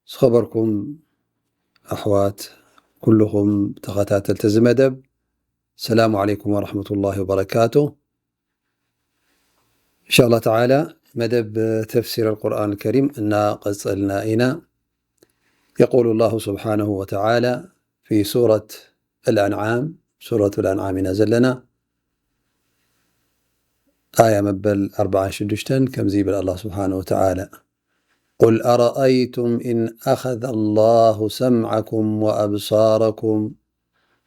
ዝኸበርኩም ኣሕዋት፣ ኩልኹም ተኸታተልቲ እዚ መደብ፣ ሰላሙ ዓለይኩም ወረሕመቱላሂ ወበረካቱ። ኢንሻአላህ ተዓላ፣ መደብ ተፍሲር ኣልቁርኣን ከሪም እናቐጸልና ኢና። የቁሉ ላሁ ስብሓነሁ ወተዓላ ፊ ሱረት ኣልኣንዓም፣ ሱረት ኣልኣንዓም ኢና ዘለና። ኣያ መበል ኣርባዓን ሽዱሽተን ከምዚ ይብል ኣላህ ስብሓነሁ ወተዓላ፣ قل أرأيتم إن أخذ الله سمعكم وأبصاركم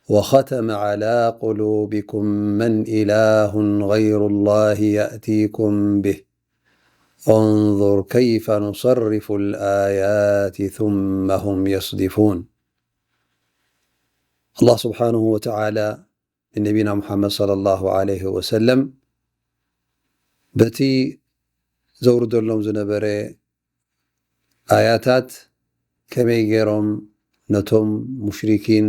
وختم على قلوبكم من إله غير الله يأتيكم به انظر كيف نصرف الآيات ثم هم يصدفون. ኣላህ ስብሓነሁ ወተዓላ ንነቢና ሙሓመድ ሰለላሁ ዓለይሂ ወሰለም በቲ ዘውርደሎም ዝነበረ ኣያታት ከመይ ገይሮም ነቶም ሙሽሪኪን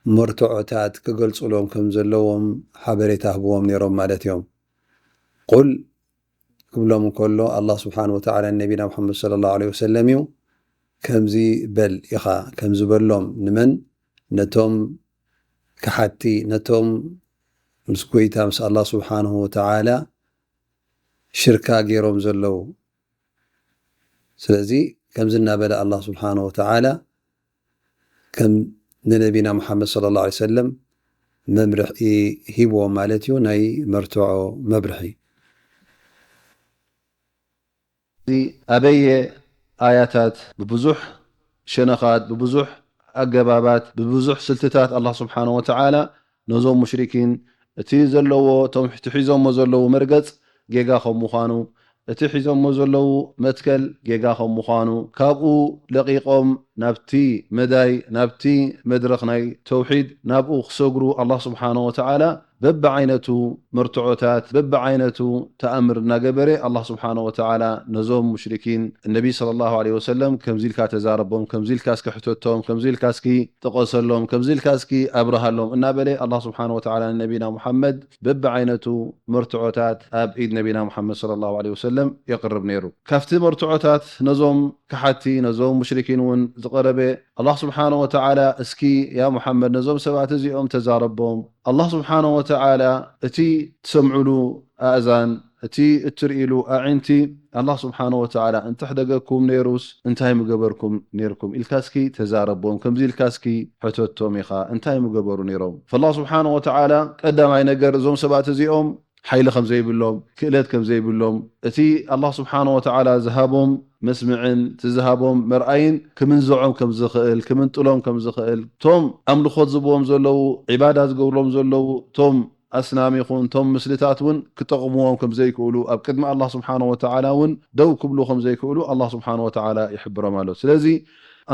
መርትዖታት ክገልጹሎም ከም ዘለዎም ሓበሬታ ህብዎም ነይሮም ማለት እዮም። ቁል ክብሎም እንከሎ፣ ኣላህ ስብሓነሁ ወተዓላ ንነቢና ሙሓመድ ሰለላሁ ዓለይሂ ወሰለም እዩ፣ ከምዚ በል ኢኻ፣ ከምዚ በሎም፣ ንመን? ነቶም ከሓድቲ፣ ነቶም ምስ ጎይታ፣ ምስ ኣላህ ስብሓነሁ ወተዓላ ሽርካ ገይሮም ዘለዉ። ስለዚ ከምዚ እናበለ ኣላህ ስብሓነሁ ወተዓላ ከም ንነቢና ሙሓመድ ሰለላሁ ዓለይሂ ወሰለም መምርሒ ሂብዎም ማለት እዩ፣ ናይ መርትዖ መብርሒ። እዚ ኣበየ ኣያታት ብብዙሕ ሸነኻት፣ ብብዙሕ ኣገባባት፣ ብብዙሕ ስልትታት ኣላህ ስብሓነሁ ወተዓላ ነዞም ሙሽሪኪን እቲ ዘለዎ፣ እቶም እቲ ሒዞሞ ዘለዉ መርገጽ ጌጋ ከም ምዃኑ፣ እቲ ሒዞሞ ዘለዉ መትከል ጌጋ ከም ምዃኑ፣ ካብኡ ለቒቖም ናብቲ መዳይ፣ ናብቲ መድረኽ ናይ ተውሒድ፣ ናብኡ ክሰግሩ ኣላህ ስብሓነሁ ወተዓላ በብዓይነቱ መርትዖታት፣ በብዓይነቱ ተኣምር እናገበረ ኣላህ ስብሓነሁ ወተዓላ ነዞም ሙሽሪኪን ነቢ ሰለላሁ ዓለይሂ ወሰለም ከምዚ ኢልካ ተዛረቦም፣ ከምዚ ኢልካ እስኪ ሕተቶም፣ ከምዚ ኢልካ እስኪ ጥቐሰሎም፣ ከምዚ ኢልካ እስኪ ኣብርሃሎም እናበለ ኣላህ ስብሓነሁ ወተዓላ ንነቢና ሙሓመድ በብዓይነቱ መርትዖታት ኣብ ኢድ ነቢና ሙሓመድ ሰለላሁ ዓለይሂ ወሰለም የቕርብ ነይሩ። ካብቲ መርትዖታት ነዞም ከሓድቲ፣ ነዞም ሙሽሪኪን እውን ዝቐረበ ኣላህ ስብሓነሁ ወተዓላ፣ እስኪ ያ ሙሓመድ ነዞም ሰባት እዚኦም ተዛረቦም። ኣላህ ስብሓነሁ ወተዓላ እቲ ትሰምዑሉ ኣእዛን፣ እቲ እትርእይሉ ኣዒንቲ ኣላህ ስብሓነሁ ወተዓላ እንተሕደገኩም ነይሩስ እንታይ ምገበርኩም ነይርኩም ኢልካ እስኪ ተዛረቦም። ከምዚ ኢልካ እስኪ ሕተቶም ኢኻ፣ እንታይ ምገበሩ ነይሮም? ፈላህ ስብሓነሁ ወተዓላ ቀዳማይ ነገር እዞም ሰባት እዚኦም ሓይሊ ከም ዘይብሎም፣ ክእለት ከም ዘይብሎም፣ እቲ ኣላህ ስብሓነሁ ወተዓላ ዝሃቦም መስምዕን እቲ ዝሃቦም መርኣይን ክምንዝዖም ከም ዝኽእል፣ ክምንጥሎም ከም ዝኽእል፣ እቶም ኣምልኾት ዝብዎም ዘለዉ፣ ዒባዳ ዝገብርሎም ዘለዉ፣ እቶም ኣስናም ይኹን እቶም ምስልታት እውን ክጠቕምዎም ከም ዘይክእሉ፣ ኣብ ቅድሚ ኣላህ ስብሓነሁ ወተዓላ እውን ደው ክብሉ ከም ዘይክእሉ ኣላህ ስብሓነሁ ወተዓላ ይሕብሮም ኣሎ። ስለዚ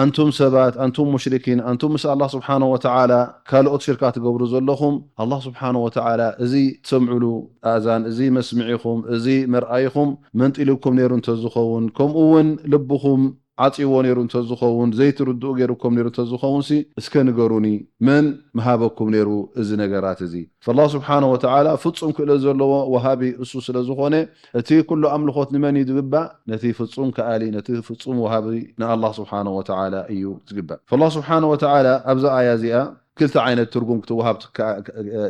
ኣንቱም ሰባት፣ ኣንቱም ሙሽሪኪን፣ ኣንቱም ምስ ኣላህ ስብሓነሁ ወተዓላ ካልኦት ሽርካ ትገብሩ ዘለኹም፣ ኣላህ ስብሓነሁ ወተዓላ እዚ ትሰምዕሉ ኣእዛን፣ እዚ መስምዒኹም፣ እዚ መርኣይኹም መንጢሉኩም ነይሩ እንተዝኸውን፣ ከምኡ እውን ልብኹም ዓጽይዎ ነይሩ እንተዝኸውን፣ ዘይትርድኡ ገይሩኩም ነይሩ እንተዝኸውን ሲ፣ እስከ ንገሩኒ፣ መን ምሃበኩም ነይሩ እዚ ነገራት እዚ? ፈላህ ስብሓነሁ ወተዓላ ፍጹም ክእለት ዘለዎ ወሃቢ እሱ ስለ ዝኾነ፣ እቲ ኩሉ ኣምልኾት ንመን እዩ ዝግባእ? ነቲ ፍጹም ከኣሊ፣ ነቲ ፍጹም ወሃቢ ንኣላህ ስብሓነሁ ወተዓላ እዩ ዝግባእ። ፈላህ ስብሓነሁ ወተዓላ ኣብዛ ኣያ እዚኣ ክልተ ዓይነት ትርጉም ክትወሃብ ትከ-፣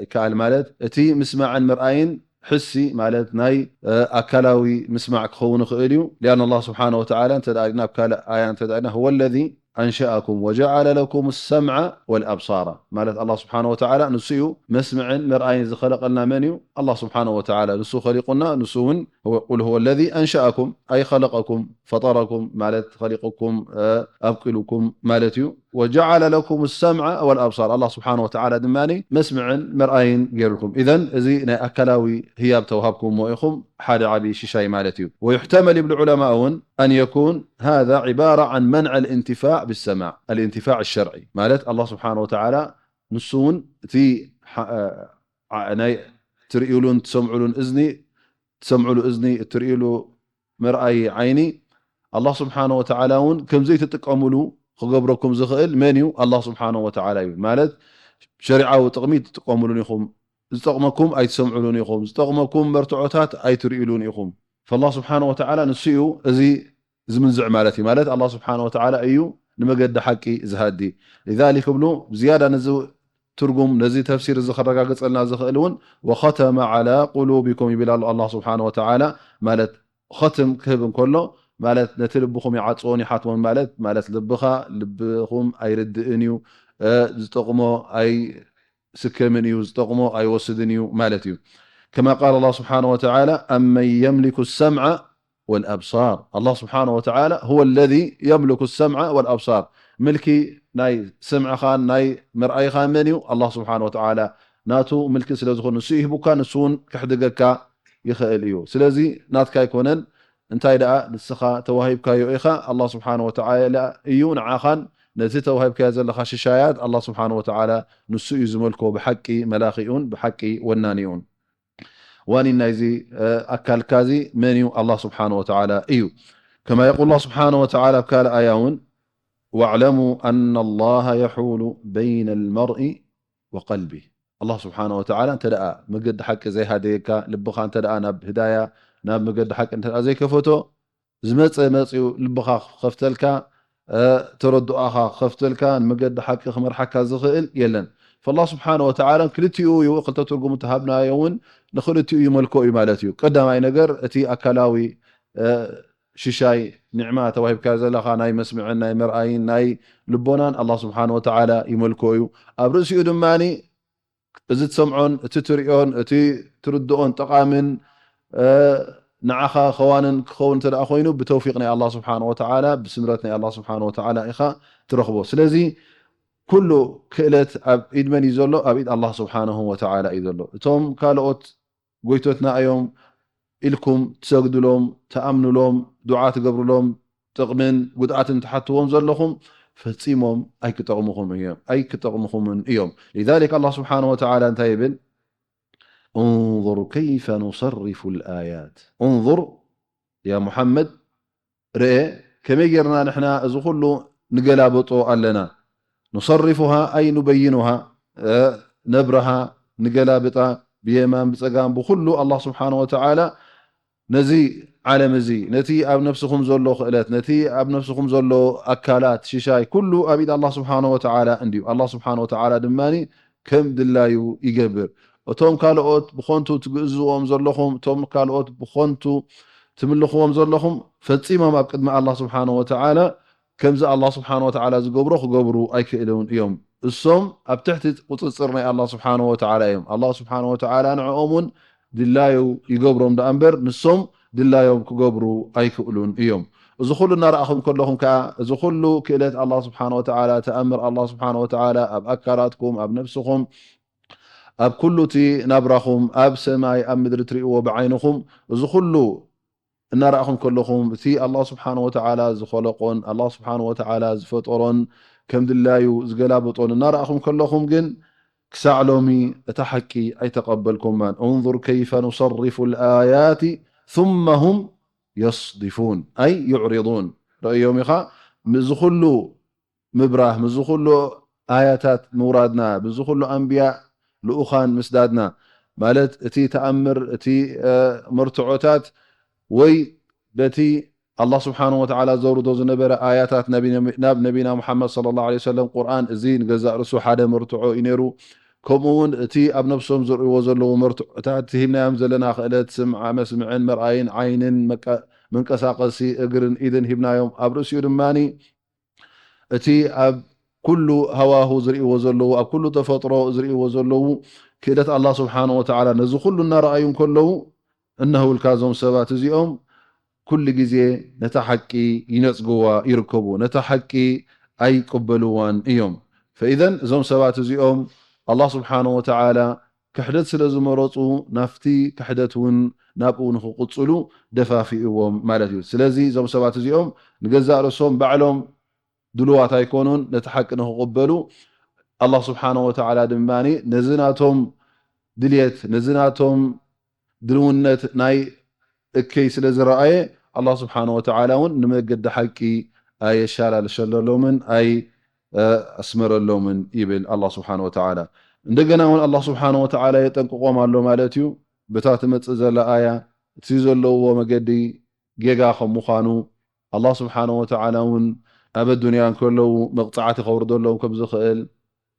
ይከኣል። ማለት እቲ ምስማዕን ምርኣይን ሕሲ ማለት ናይ፣ እ፣ ኣካላዊ ምስማዕ ክኸውን ይኽእል እዩ። ሊኣን ኣላህ ስብሓነሁ ወተዓላ እንተ ደኣ ሪእና ኣብ ካልእ ኣያ እንተ ደኣ ሪእና፣ هو الذي أنشأكم وجعل لكم السمع والأبصار ማለት ኣላህ ስብሓነሁ ወተዓላ ንሱ እዩ መስምዕን መርኣይን ዝኸለቐልና። መን እዩ? ኣላህ ስብሓነሁ ወተዓላ። ንሱ ኸሊቑና፣ ንሱ እውን هو، قل هو الذي أنشأكم أي خلقكم فطركم ማለት ኸሊቕኩም፣ እ፣ ኣብቂሉኩም ማለት እዩ። وجعل لكم السمع والأبصار ኣላህ ስብሓነሁ ወተዓላ ድማ መስምዕን መርኣይን ገይሩልኩም። ኢዘን እዚ ናይ ኣካላዊ ህያብ ተውሃብኩምዎ ኢኹም፣ ሓደ ዓቢ ሽሻይ ማለት እዩ። ويحتمل ይብሉ ዑለማ እውን أن يكون هذا عبارة عن منع الانتفاع بالسماع، الانتفاع الشرعي ማለት ኣላህ ስብሓነሁ ወተዓላ ንሱ እውን እቲ ሓ-፣ ዓ-፣ ናይ ትርእዩሉን ትሰምዑሉን እዝኒ፣ ትሰምዑሉ እዝኒ፣ እትርእዩሉ መርኣዪ ዓይኒ፣ ኣላህ ስብሓነሁ ወተዓላ እውን ከም ዘይትጥቀሙሉ ክገብረኩም ዝኽእል መን እዩ? ኣላህ ስብሓነሁ ወተዓላ እዩ። ማለት ሸሪዓዊ ጥቕሚ ትጥቀሙሉን ኢኹም፣ ዝጠቕመኩም ኣይትሰምዑሉን ኢኹም፣ ዝጠቕመኩም መርትዖታት ኣይትርእዩሉን ኢኹም። ፈላህ ስብሓነሁ ወተዓላ ንሱ እዩ እዚ ዝምንዝዕ ማለት እዩ። ማለት ኣላህ ስብሓነ ወተዓላ እዩ ንመገዲ ሓቂ ዝሃዲ። ሊዛሊክ እብሉ ብዝያዳ ነዚ ትርጉም፣ ነዚ ተፍሲር እዚ ከረጋግጸልና ዝኽእል እውን ወኸተመ ዓላ ቁሉቢኩም ይብል ኣሎ ኣላህ ስብሓነ ወተዓላ። ማለት ኸትም ክህብ እንከሎ ማለት ነቲ ልብኹም ይዓጽዎን ይሓትሞን ማለት፣ ማለት ልብኻ፣ ልብኹም ኣይርድእን እዩ፣ እ፣ ዝጠቕሞ ኣይስከምን እዩ፣ ዝጠቕሞ ኣይወስድን እዩ ማለት እዩ። ከማ ቃል ኣላህ ስብሓነ ወተዓላ ኣመን የምሊኩ ሰምዐ ወልኣብሳር። ኣላህ ስብሓነ ወተዓላ ሁወ ለዚ የምልኩ ሰምዐ ወልኣብሳር። ምልኪ ናይ ስምዕኻን ናይ ምርኣይኻን መን እዩ? ኣላህ ስብሓነ ወተዓላ ናቱ ምልኪ ስለ ዝኾነ ንሱ ይህቡካ፣ ንሱ እውን ክሕድገካ ይኽእል እዩ። ስለዚ ናትካ ኣይኮነን። እንታይ ደኣ ንስኻ ተዋሂብካዮ ኢኻ። ኣላህ ስብሓነ ወተዓላ እዩ ንዓኻን ነቲ ተዋሂብካዮ ዘለኻ ሽሻያት ኣላህ ስብሓነ ወተዓላ ንሱ እዩ ዝመልኮ ብሓቂ መላኺኡን ብሓቂ ወናኒኡን። ዋኒን ናይዚ፣ እ፣ ኣካልካ እዚ መን እዩ? ኣላህ ስብሓነ ወተዓላ እዩ። ከማ የቁል ኣላህ ስብሓነ ወተዓላ ኣብ ካልእ ኣያ እውን ወዕለሙ ኣነ ኣላህ የሑሉ በይነ ልመርኢ ወቀልቢ። ኣላህ ስብሓነ ወተዓላ እንተ ደኣ መገዲ ሓቂ ዘይሃደየካ፣ ልብኻ እንተ ደኣ ናብ ህዳያ፣ ናብ መገዲ ሓቂ እንተ ደኣ ዘይከፈቶ፣ ዝመጸ መጺኡ ልብኻ ክኸፍተልካ፣ እ፣ ተረድኦኻ ክኸፍተልካ፣ ንመገዲ ሓቂ ክመርሓካ ዝኽእል የለን። ፈላህ ስብሓነ ወተዓላ ክልቲኡ እዩ፣ ክልተ ትርጉም እንተሃብናዮ እውን ንክልቲኡ ይመልኮ እዩ ማለት እዩ። ቀዳማይ ነገር እቲ ኣካላዊ፣ እ፣ ሽሻይ ኒዕማ ተዋሂብካ ዘለኻ ናይ መስምዕን ናይ መርኣይን ናይ ልቦናን ኣላህ ስብሓነ ወተዓላ ይመልኮ እዩ። ኣብ ርእሲኡ ድማኒ እዚ ትሰምዖን እቲ ትሪኦን እቲ ትርድኦን ጠቓምን፣ እ፣ ንዓኻ ከዋንን ክኸውን እንተ ደኣ ኮይኑ ብተውፊቕ ናይ ኣላህ ስብሓነ ወተዓላ ብስምረት ናይ ኣላህ ስብሓነ ወተዓላ ኢኻ ትረኽቦ። ስለዚ ኩሉ ክእለት ኣብ ኢድ መን እዩ ዘሎ? ኣብ ኢድ ኣላህ ስብሓነሁ ወተዓላ እዩ ዘሎ። እቶም ካልኦት ጎይቶትና እዮም ኢልኩም ትሰግድሎም፣ ትኣምኑሎም፣ ዱዓ ትገብሩሎም፣ ጥቕምን ጉድኣትን ትሓትዎም ዘለኹም ፈጺሞም ኣይክጠቕሙኹም እዮም፣ ኣይክጠቕሙኹምን እዮም። ሊዛሊክ ኣላህ ስብሓነ ወተዓላ እንታይ ይብል? እንظር ከይፈ ኑሰሪፉ ልኣያት። እንظር ያ ሙሓመድ ርኤ ከመይ ጌርና ንሕና እዚ ኩሉ ንገላብጦ ኣለና። ኑሰሪፉሃ ኣይ ኑበይኑሃ፣ እ፣ ነብርሃ፣ ንገላብጣ፣ ብየማን ብጸጋም ብኹሉ ኣላህ ስብሓነ ወተዓላ ነዚ ዓለም እዚ፣ ነቲ ኣብ ነፍስኹም ዘሎ ክእለት፣ ነቲ ኣብ ነፍስኹም ዘሎ ኣካላት ሽሻይ ኩሉ ኣብ ኢድ ኣላህ ስብሓነ ወተዓላ እንድዩ። ኣላህ ስብሓነ ወተዓላ ድማኒ ከም ድላዩ ይገብር። እቶም ካልኦት ብኾንቱ ትግእዝዎም ዘለኹም፣ እቶም ካልኦት ብኾንቱ ትምልኽዎም ዘለኹም ፈጺሞም ኣብ ቅድሚ ኣላህ ስብሓነ ወተዓላ ከምዚ ኣላህ ስብሓነ ወተዓላ ዝገብሮ ክገብሩ ኣይክእሉን እዮም። እሶም ኣብ ትሕቲ ቁጽጽር ናይ ኣላህ ስብሓነ ወተዓላ እዮም። ኣላህ ስብሓነ ወተዓላ ንዕኦም እውን ድላዩ ይገብሮም ደኣ እምበር ንሶም ድላዮም ክገብሩ ኣይክእሉን እዮም። እዚ ኩሉ እናረኣኹም ከለኹም ከኣ እዚ ኩሉ ክእለት ኣላህ ስብሓነ ወተዓላ፣ ተኣምር ኣላህ ስብሓነ ወተዓላ ኣብ ኣካላትኩም፣ ኣብ ነፍስኹም፣ ኣብ ኩሉ እቲ ናብራኹም፣ ኣብ ሰማይ፣ ኣብ ምድሪ ትርእይዎ ብዓይንኹም፣ እዚ ኩሉ እናረኣኹም ከለኹም እቲ ኣላህ ስብሓነ ወተዓላ ዝኸለቆን ኣላህ ስብሓነ ወተዓላ ዝፈጠሮን ከም ድላዩ ዝገላብጦን እናረኣኹም ከለኹም ግን ክሳዕ ሎሚ እታ ሓቂ ኣይተቐበልኩማን። እንظር ከይፈ ኑሰሪፉ ልኣያት ثم هم የስዲፉን ኣይ ዩዕሪዱን። ረእዮም ኢኻ፣ ምስዚ ኩሉ ምብራህ፣ ምስዚ ኩሉ ኣያታት ምውራድና፣ ምስዚ ኩሉ ኣንብያ ልኡኻን ምስዳድና፣ ማለት እቲ ተኣምር፣ እቲ፣ እ፣ መርትዖታት ወይ በቲ ኣላህ ስብሓነ ወተዓላ ዘውርዶ ዝነበረ ኣያታት ነቢ-፣ ናብ ነቢና ሙሓመድ ሰለላሁ ዐለይሂ ወሰለም ቁርኣን፣ እዚ ንገዛእ ርእሱ ሓደ መርትዖ እዩ ነይሩ። ከምኡ እውን እቲ ኣብ ነፍሶም ዝርእይዎ ዘለዉ መርትዖታት፣ እቲ ሂብናዮም ዘለና ክእለት ስምዓ፣ መስምዕን መርኣይን ዓይንን መቀ-፣ መንቀሳቐሲ እግርን ኢድን ሂብናዮም። ኣብ ርእሲኡ ድማኒ እቲ ኣብ ኩሉ ሃዋሁ ዝርእይዎ ዘለዉ፣ ኣብ ኩሉ ተፈጥሮ ዝርእይዎ ዘለዉ ክእለት ኣላህ ስብሓነ ወተዓላ ነዚ ኩሉ እናረኣዩ እንከለዉ፣ እነሆ ውልካ እዞም ሰባት እዚኦም ኩሉ ግዜ ነታ ሓቂ ይነጽግዋ ይርከቡ፣ ነታ ሓቂ ኣይቅበልዋን እዮም። ፈኢዘን እዞም ሰባት እዚኦም ኣላህ ስብሓነ ወተዓላ ክሕደት ስለ ዝመረጹ ናብቲ ክሕደት እውን ናብኡ ንኽቕጽሉ ደፋፊእዎም ማለት እዩ። ስለዚ እዞም ሰባት እዚኦም ንገዛእ ርእሶም ባዕሎም ድሉዋት ኣይኮኑን ነቲ ሓቂ ንኽቕበሉ። ኣላህ ስብሓነ ወተዓላ ድማ ነዚ ናቶም ድልየት፣ ነዚ ናቶም ድልውነት ናይ እከይ ስለ ዝረኣየ፣ ኣላህ ስብሓነ ወተዓላ እውን ንመገዲ ሓቂ ኣየሻላልሸለሎምን ኣይ-፣ እ፣ ኣስመረሎምን ይብል ኣላህ ስብሓነ ወተዓላ። እንደገና እውን ኣላህ ስብሓነ ወተዓላ የጠንቅቖም ኣሎ ማለት እዩ። በታ ትመጽእ ዘላ ኣያ፣ እቲ ዘለውዎ መገዲ ጌጋ ከም ምዃኑ፣ ኣላህ ስብሓነ ወተዓላ እውን ኣብ ኣዱንያ እንከለዉ መቕጻዕቲ ከውርደሎም ከም ዝኽእል፣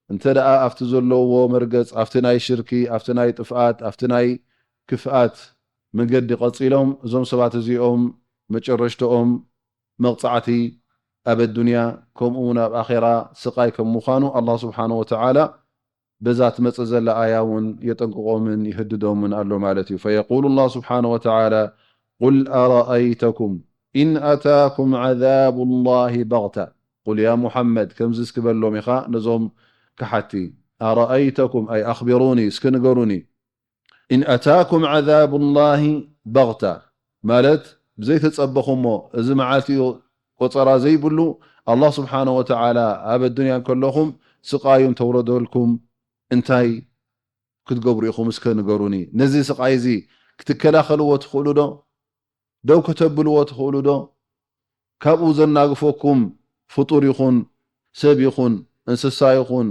እንተ ደኣ ኣብቲ ዘለውዎ መርገጽ፣ ኣብቲ ናይ ሽርኪ፣ ኣብቲ ናይ ጥፍኣት፣ ኣብቲ ናይ ክፍኣት መገዲ ቀጺሎም፣ እዞም ሰባት እዚኦም መጨረሽትኦም መቕጻዕቲ ኣብ ኣዱንያ ከምኡ እውን ኣብ ኣኼራ ስቓይ ከም ምዃኑ ኣላህ ስብሓነ ወተዓላ በዛ ትመጽእ ዘላ ኣያ እውን የጠንቅቖምን ይህድዶምን ኣሎ ማለት እዩ። ፈየቁሉ ኣላህ ስብሓነ ወተዓላ፣ ቁል ኣረኣይተኩም ኢን ኣታኩም ዓዛቡ ላሂ በግታ። ቁል ያ ሙሓመድ፣ ከምዚ እስኪ በሎም ኢኻ ነዞም ከሓቲ፣ ኣረኣይተኩም፣ ኣይ ኣኽቢሩኒ፣ እስኪ ንገሩኒ፣ ኢን ኣታኩም ዓዛቡ ላሂ በግታ፣ ማለት ብዘይተጸበኹሞ፣ እዚ መዓልቲኡ ቆጸራ ዘይብሉ፣ ኣላህ ስብሓነ ወተዓላ ኣብ ኣዱንያ እንከለኹም ስቓዩ እንተውረደልኩም እንታይ ክትገብሩ ኢኹም? እስከ ንገሩኒ። ነዚ ስቓይ እዚ ክትከላኸልዎ ትኽእሉ ዶ? ደው ከተብልዎ ትኽእሉ ዶ? ካብኡ ዘናግፈኩም ፍጡር ይኹን፣ ሰብ ይኹን፣ እንስሳ ይኹን፣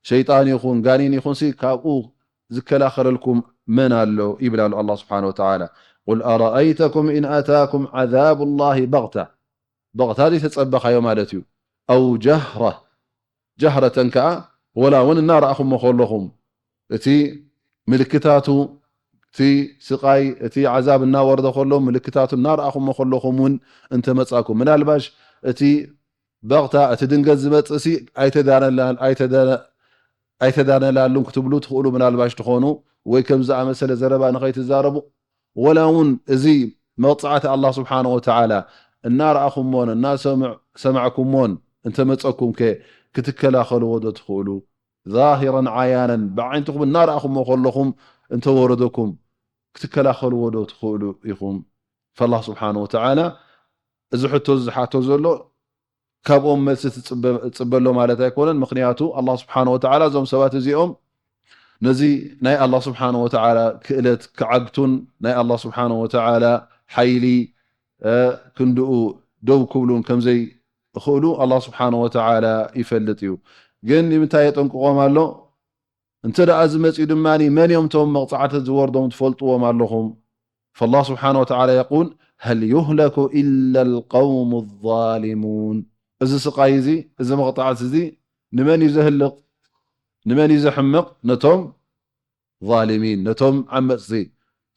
ሸይጣን ይኹን፣ ጋኔን ይኹንሲ፣ ካብኡ ዝከላኸለልኩም መን ኣሎ? ይብል ኣሎ ኣላህ ስብሓነ ወተዓላ። ቁል ኣረኣይተኩም ኢን ኣታኩም ዓዛቡ ላሂ በግታ። በግታ ዘይተጸበኻዮ ማለት እዩ። ኣው ጃህራ፣ ጃህረተን ከኣ፣ ወላ እውን እናረኣኹሞ ከለኹም፣ እቲ ምልክታቱ፣ እቲ ስቓይ፣ እቲ ዓዛብ እናወረደ ከሎ፣ ምልክታቱ እናረኣኹሞ ከለኹም እውን እንተመጻኩም፣ ምናልባሽ እቲ በግታ፣ እቲ ድንገት ዝመጽእሲ ኣይተዳነላ-፣ ኣይተዳ-፣ ኣይተዳነላሉን ክትብሉ ትኽእሉ ምናልባሽ ትኾኑ፣ ወይ ከም ዝኣመሰለ ዘረባ ንኸይትዛረቡ፣ ወላ እውን እዚ መቕጻዕቲ ኣላህ ስብሓነ ወተዓላ እናረኣኹሞን እናሰምዕ-፣ ሰማዕኩሞን እንተመጸኩም ከ ክትከላኸልዎ ዶ ትኽእሉ? ዛሂረን ዓያነን ብዓይንትኹም እናረኣኹሞ ከለኹም እንተወረደኩም ክትከላኸልዎ ዶ ትኽእሉ ኢኹም? ፈላህ ስብሓነ ወተዓላ እዚ ሕቶ ዝሓቶ ዘሎ ካብኦም መልሲ ትጽበ-፣ ትጽበ ኣሎ ማለት ኣይኮነን። ምኽንያቱ ኣላህ ስብሓነ ወተዓላ እዞም ሰባት እዚኦም ነዚ ናይ ኣላህ ስብሓነ ወተዓላ ክእለት ክዓግቱን ናይ ኣላህ ስብሓነ ወተዓላ ሓይሊ፣ እ፣ ክንድኡ ደው ክብሉን ከም ዘይኽእሉ ኣላህ ስብሓነ ወተዓላ ይፈልጥ እዩ። ግን ንምንታይ የጠንቅቖም ኣሎ? እንተ ደኣ እዚ መጺኡ ድማ መን እዮም እቶም መቕጻዕቲ ዝወርዶም ትፈልጥዎም ኣለኹም። ፈላህ ስብሓነ ወተዓላ የቁል፣ ሀል ዩህለኩ ኢላ ልቀውሙ ዛሊሙን። እዚ ስቓይ እዚ፣ እዚ መቕጻዕቲ እዚ ንመን እዩ ዘህልቕ? ንመን እዩ ዘሕምቕ? ነቶም ዛሊሚን፣ ነቶም ዓመጽቲ።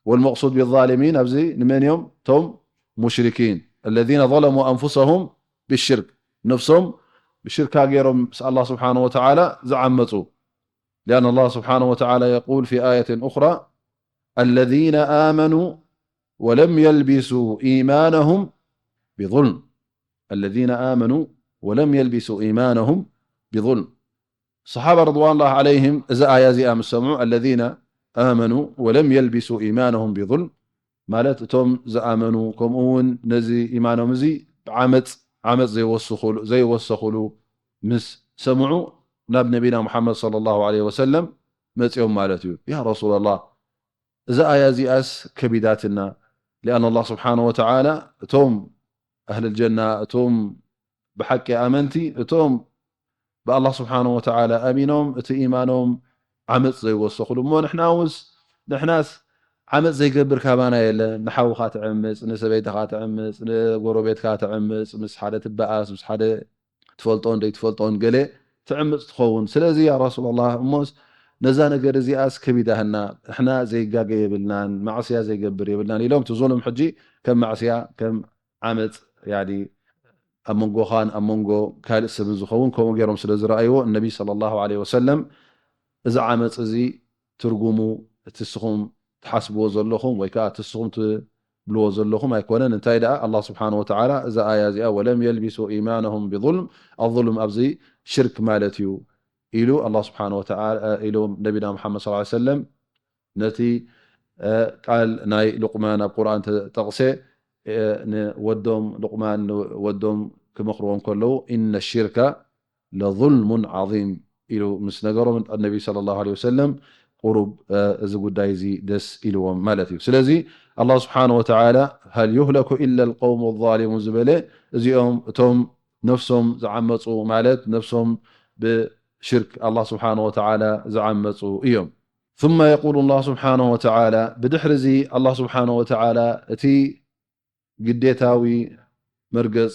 ወልመቕሱድ ብዛሊሚን ኣብዚ ንመን እዮም? እቶም ሙሽሪኪን፣ አለዚነ ዘለሙ አንፉሰሁም ብሽርክ፣ ነፍሶም ብሽርካ ገይሮም ምስ ኣላህ ስብሓነ ወተዓላ ዝዓመጹ። لأن الله سبحانه وتعالى يقول في آية أخرى، الذين آمنوا ولم يلبسوا إيمانهم بظلم. الذين آمنوا ولم يلبسوا إيمانهم بظلم. الصحابة رضوان الله عليهم، إذا آية زي أم السمع، الذين آمنوا ولم يلبسوا إيمانهم بظلم، ማለት እቶም ዝኣመኑ፣ ከምኡ እውን ነዚ ኢማኖም እዚ ብዓመፅ፣ ዓመፅ ዘይወስኹሉ፣ ዘይወሰኹሉ ምስ ሰምዑ፣ ናብ ነቢና ሙሓመድ ሰለላሁ ዐለይሂ ወሰለም መፅዮም ማለት እዩ። ያ ረሱላላህ፣ እዛ ኣያ እዚኣስ ከቢዳትና። ሊኣን ኣላህ ስብሓነ ወተዓላ እቶም ኣህልል ጀና፣ እቶም ብሓቂ ኣመንቲ፣ እቶም ብኣላህ ስብሓነ ወተዓላ ኣሚኖም፣ እቲ ኢማኖም ዓመፅ ዘይወሰኹሉ። እሞ ንሕና ውስ፣ ንሕናስ ዓመፅ ዘይገብር ካባና የለን። ንሓውኻ ትዕምፅ፣ ንሰበይትኻ ትዕምፅ፣ ንጎረቤትካ ትዕምፅ፣ ምስ ሓደ ትበኣስ፣ ምስ ሓደ ትፈልጦን ዘይትፈልጦን ገለ ትዕምፅ ትኸውን። ስለዚ ያ ረሱላላህ፣ እሞስ ነዛ ነገር እዚኣስ ከቢዳህና፣ ንሕና ዘይጋገ የብልናን፣ ማዕስያ ዘይገብር የብልናን ኢሎም፣ እቲ ዙሉም ሕጂ ከም ማዕስያ፣ ከም ዓመፅ፣ ያኒ ኣብ መንጎኻን ኣብ መንጎ ካልእ ሰብን ዝኸውን ከምኡ ገይሮም ስለ ዝረኣይዎ፣ እነቢ ሰለላሁ ዐለይሂ ወሰለም፣ እዚ ዓመፅ እዚ ትርጉሙ እቲ ንስኹም ትሓስብዎ ዘለኹም ወይ ከዓ እቲ ንስኹም ትብልዎ ዘለኹም ኣይኮነን። እንታይ ደኣ፣ ኣላህ ስብሓነ ወተዓላ እዛ ኣያ እዚኣ፣ "ወለም የልቢሱ ኢማነሁም ቢዙልም"፣ ኣዙልም ኣብዚ ሽርክ ማለት እዩ ኢሉ ኣላህ ስብሓነ ወተዓላ፣ ኢሉ ነቢና ሙሓመድ ሰለላሁ ዐለይሂ ወሰለም ነቲ፣ እ፣ ቃል ናይ ሉቅማን ኣብ ቁርኣን ተጠቕሰ፣ እ፣ ንወዶም ሉቅማን ንወዶም ክመኽርዎም ከለዉ፣ "ኢነ ሽርከ ለዙልሙን ዓዚም" ኢሉ ምስ ነገሮም፣ ነቢ ሰለላሁ ዐለይሂ ወሰለም ቁሩብ፣ እ፣ እዚ ጉዳይ እዚ ደስ ኢልዎም ማለት እዩ። ስለዚ ኣላህ ስብሓነ ወተዓላ፣ "ሀል ዩህለኩ ኢለ ልቀውሙ ዛሊሙን" ዝበለ፣ እዚኦም እቶም ነፍሶም ዝዓመፁ፣ ማለት ነፍሶም ብሽርክ ኣላህ ስብሓነ ወተዓላ ዝዓመፁ እዮም። ثم يقول الله سبحانه وتعالى፣ ብድሕሪ እዚ ኣላህ ስብሓነ ወተዓላ እቲ ግዴታዊ መርገጽ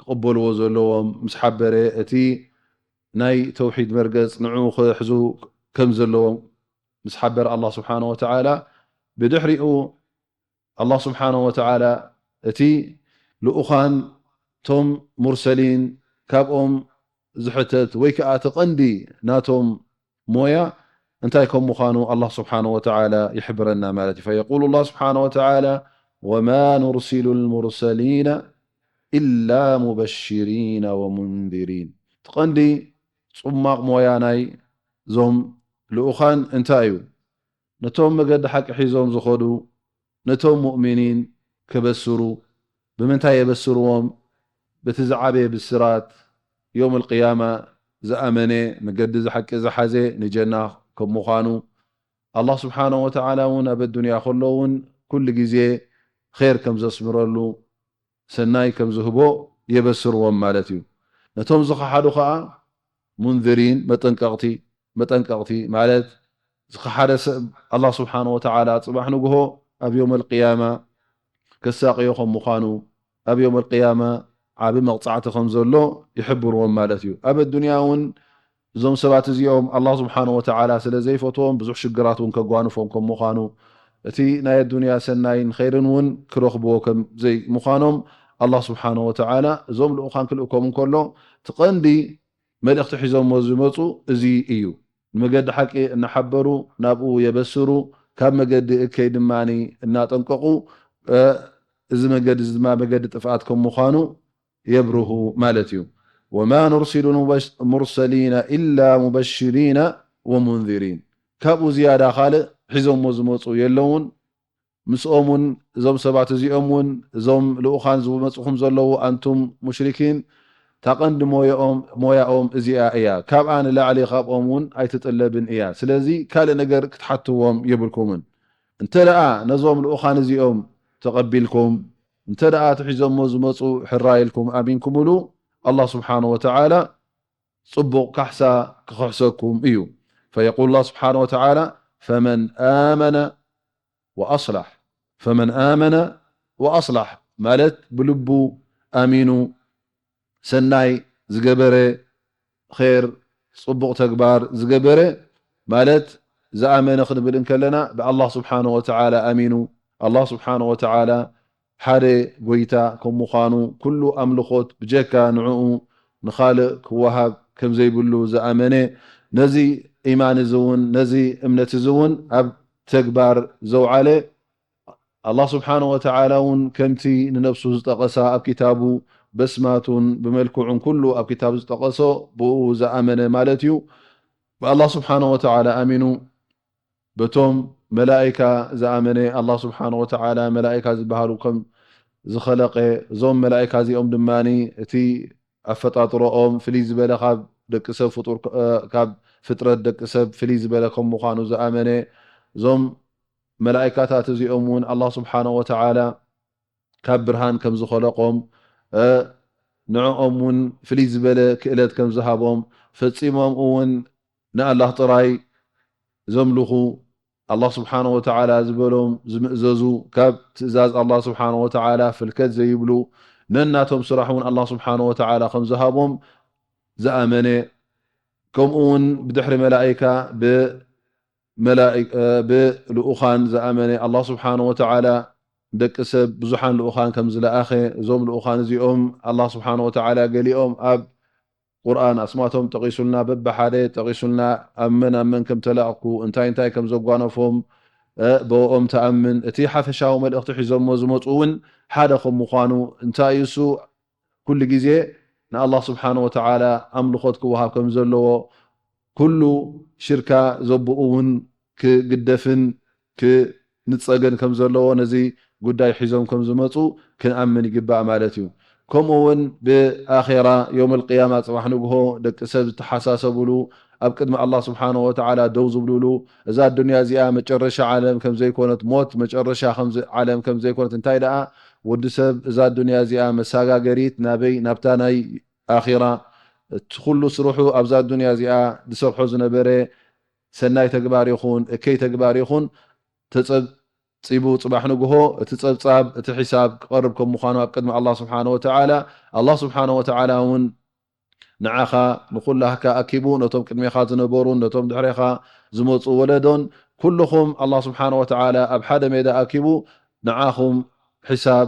ክቕበልዎ ዘለዎም ምስ ሓበረ፣ እቲ ናይ ተውሒድ መርገጽ ንዕኡ ክሕዙ ከም ዘለዎም ምስ ሓበረ ኣላህ ስብሓነ ወተዓላ፣ ብድሕሪኡ ኣላህ ስብሓነ ወተዓላ እቲ ልኡኻን ቶም ሙርሰሊን ካብኦም ዝሕተት ወይ ከኣ እቲ ቀንዲ ናቶም ሞያ እንታይ ከም ምዃኑ ኣላህ ስብሓነ ወተዓላ ይሕብረና ማለት እዩ። ፈየቁሉ ኣላህ ስብሓነ ወተዓላ፣ ወማ ኑርሲሉ ልሙርሰሊነ ኢላ ሙበሽሪነ ወሙንዚሪን። እቲ ቀንዲ ጽማቕ ሞያ ናይ ዞም ልኡኻን እንታይ እዩ? ነቶም መገዲ ሓቂ ሒዞም ዝኸዱ፣ ነቶም ሙእሚኒን ከበስሩ። ብምንታይ የበስርዎም? በቲ ዝዓበየ ብስራት፣ ዮም ኣልቅያማ ዝኣመነ፣ መገዲ ሓቂ ዝሓዘ ንጀና ከም ምዃኑ፣ ኣላህ ስብሓነ ወተዓላ እውን ኣብ ኣዱንያ ከሎ እውን ኩሉ ግዜ ኼር ከም ዘስምረሉ፣ ሰናይ ከም ዝህቦ የበስርዎም ማለት እዩ። ነቶም ዝኸሓዱ ኸዓ ሙንዚሪን፣ መጠንቀቕቲ፣ መጠንቀቕቲ ማለት ዝኸሓደ ሰብ ኣላህ ስብሓነ ወተዓላ ጽባሕ ንግሆ ኣብ ዮም ኣልቅያማ ከሳቕዮ ከም ምዃኑ፣ ኣብ ዮም ኣልቅያማ ዓቢ መቕጻዕቲ ከም ዘሎ ይሕብርዎም ማለት እዩ። ኣብ ኣዱንያ እውን እዞም ሰባት እዚኦም ኣላህ ስብሓነ ወተዓላ ስለ ዘይፈትዎም ብዙሕ ሽግራት እውን ከጓንፎም ከም ምዃኑ፣ እቲ ናይ ኣዱንያ ሰናይን ኸይርን እውን ክረኽብዎ ከም ዘይምዃኖም ኣላህ ስብሓነ ወተዓላ እዞም ልኡኻን ክልእኮም እንከሎ እቲ ቀንዲ መልእኽቲ ሒዞሞ ዝመጹ እዚ እዩ። ንመገዲ ሓቂ እናሓበሩ ናብኡ የበስሩ፣ ካብ መገዲ እከይ ድማ እናጠንቀቑ፣ እ፣ እዚ መገዲ እዚ ድማ መገዲ ጥፍኣት ከም ምዃኑ የብርሁ ማለት እዩ። ወማ ኑርሲሉ ሙበሽ-፣ ሙርሰሊነ ኢላ ሙበሽሪነ ወሙንዚሪን። ካብኡ ዝያዳ ካልእ ሒዞሞ ዝመጹ የለውን። ምስኦም እውን እዞም ሰባት እዚኦም እውን እዞም ልኡኻን ዝመጽኹም ዘለዉ ኣንቱም ሙሽሪኪን፣ እታ ቀንዲ ሞያኦም፣ ሞያኦም እዚኣ እያ። ካብኣ ንላዕሊ ካብኦም እውን ኣይትጥለብን እያ። ስለዚ ካልእ ነገር ክትሓትዎም የብልኩምን። እንተ ደኣ ነዞም ልኡኻን እዚኦም ተቐቢልኩም፣ እንተ ደኣ እቲ ሒዞሞ ዝመጹ ሕራይ ኢልኩም ኣሚንኩምሉ፣ ኣላህ ስብሓነ ወተዓላ ጽቡቕ ካሕሳ ክኽሕሰኩም እዩ። ፈየቁል ኣላህ ስብሓነ ወተዓላ፣ ፈመን ኣመነ ወኣስላሕ። ፈመን ኣመነ ወኣስላሕ ማለት ብልቡ ኣሚኑ ሰናይ ዝገበረ፣ ኼር፣ ጽቡቕ ተግባር ዝገበረ ማለት ዝኣመነ ክንብል እንከለና ብኣላህ ስብሓነ ወተዓላ ኣሚኑ፣ ኣላህ ስብሓነ ወተዓላ ሓደ ጎይታ ከም ምዃኑ፣ ኩሉ ኣምልኾት ብጀካ ንዕኡ ንኻልእ ክወሃብ ከም ዘይብሉ ዝኣመነ፣ ነዚ ኢማን እዚ እውን፣ ነዚ እምነት እዚ እውን ኣብ ተግባር ዘውዓለ፣ ኣላህ ስብሓነ ወተዓላ እውን ከምቲ ንነብሱ ዝጠቐሳ ኣብ ኪታቡ በስማቱን ብመልክዑን ኩሉ ኣብ ኪታቡ ዝጠቐሶ ብኡ ዝኣመነ ማለት እዩ። ብኣላህ ስብሓነ ወተዓላ ኣሚኑ በቶም መላኢካ ዝኣመነ፣ ኣላህ ስብሓነ ወተዓላ መላኢካ ዝበሃሉ ከም ዝኸለቐ፣ እዞም መላኢካ እዚኦም ድማ እቲ ኣፈጣጥሮኦም ፍልይ ዝበለ ካብ ደቂ ሰብ ፍጡር፣ እ፣ ካብ ፍጥረት ደቂ ሰብ ፍልይ ዝበለ ከም ምዃኑ ዝኣመነ፣ እዞም መላኢካታት እዚኦም እውን ኣላህ ስብሓነ ወተዓላ ካብ ብርሃን ከም ዝኸለቖም፣ እ፣ ንዕኦም እውን ፍልይ ዝበለ ክእለት ከም ዝሃቦም፣ ፈጺሞም እውን ንኣላህ ጥራይ ዘምልኹ፣ ኣላህ ስብሓነ ወተዓላ ዝበሎም ዝምእዘዙ፣ ካብ ትእዛዝ ኣላህ ስብሓነ ወተዓላ ፍልከት ዘይብሉ፣ ነናቶም ስራሕ እውን ኣላህ ስብሓነ ወተዓላ ከም ዝሃቦም ዝኣመነ፣ ከምኡ እውን ብድሕሪ መላኢካ ብ-፣ መላኢ-፣ እ፣ ብልኡኻን ዝኣመነ፣ ኣላህ ስብሓነ ወተዓላ ደቂ ሰብ ብዙሓን ልኡኻን ከም ዝለኣኸ፣ እዞም ልኡኻን እዚኦም ኣላህ ስብሓነ ወተዓላ ገሊኦም ኣብ ቁርኣን ኣስማቶም ጠቒሱልና፣ በብሓደ ጠቒሱልና፣ ኣብ መን ኣብ መን ከም ተላእኩ፣ እንታይ እንታይ ከም ዘጓነፎም፣ እ፣ ብኦም ተኣምን። እቲ ሓፈሻዊ መልእኽቲ ሒዞሞ ዝመጹ እውን ሓደ ከም ምዃኑ፣ እንታይ እዩ እሱ፣ ኩሉ ግዜ ንኣላህ ስብሓነ ወተዓላ ኣምልኾት ክወሃብ ከም ዘለዎ፣ ኩሉ ሽርካ ዘቦኡ እውን ክግደፍን ክንጸገን ከም ዘለዎ፣ ነዚ ጉዳይ ሒዞም ከም ዝመጹ ክንኣምን ይግባእ ማለት እዩ። ከምኡ እውን ብኣኼራ፣ ዮም ኣልቅያማ፣ ጽባሕ ንግሆ ደቂ ሰብ ዝተሓሳሰብሉ፣ ኣብ ቅድሚ ኣላህ ስብሓነ ወተዓላ ደው ዝብልሉ፣ እዛ ኣዱንያ እዚኣ መጨረሻ ዓለም ከም ዘይኮነት፣ ሞት መጨረሻ ከም ዘ-፣ ዓለም ከም ዘይኮነት፣ እንታይ ደኣ ወዲ ሰብ እዛ ኣዱንያ እዚኣ መሳጋገሪት ናበይ? ናብታ ናይ ኣኺራ፣ እቲ ኩሉ ስርሑ ኣብዛ ኣዱንያ እዚኣ ዝሰርሖ ዝነበረ ሰናይ ተግባር ይኹን እከይ ተግባር ይኹን ተጸብ-፣ ጺቡ ጽባሕ ንግሆ እቲ ጸብጻብ፣ እቲ ሒሳብ ክቐርብ ከም ምዃኑ ኣብ ቅድሚ ኣላህ ስብሓነ ወተዓላ፣ ኣላህ ስብሓነ ወተዓላ እውን ንዓኻ ንኹላህካ ኣኪቡ፣ ነቶም ቅድሜኻ ዝነበሩን ነቶም ድሕሬኻ ዝመጹ ወለዶን፣ ኩልኹም ኣላህ ስብሓነ ወተዓላ ኣብ ሓደ ሜዳ ኣኪቡ ንዓኹም ሒሳብ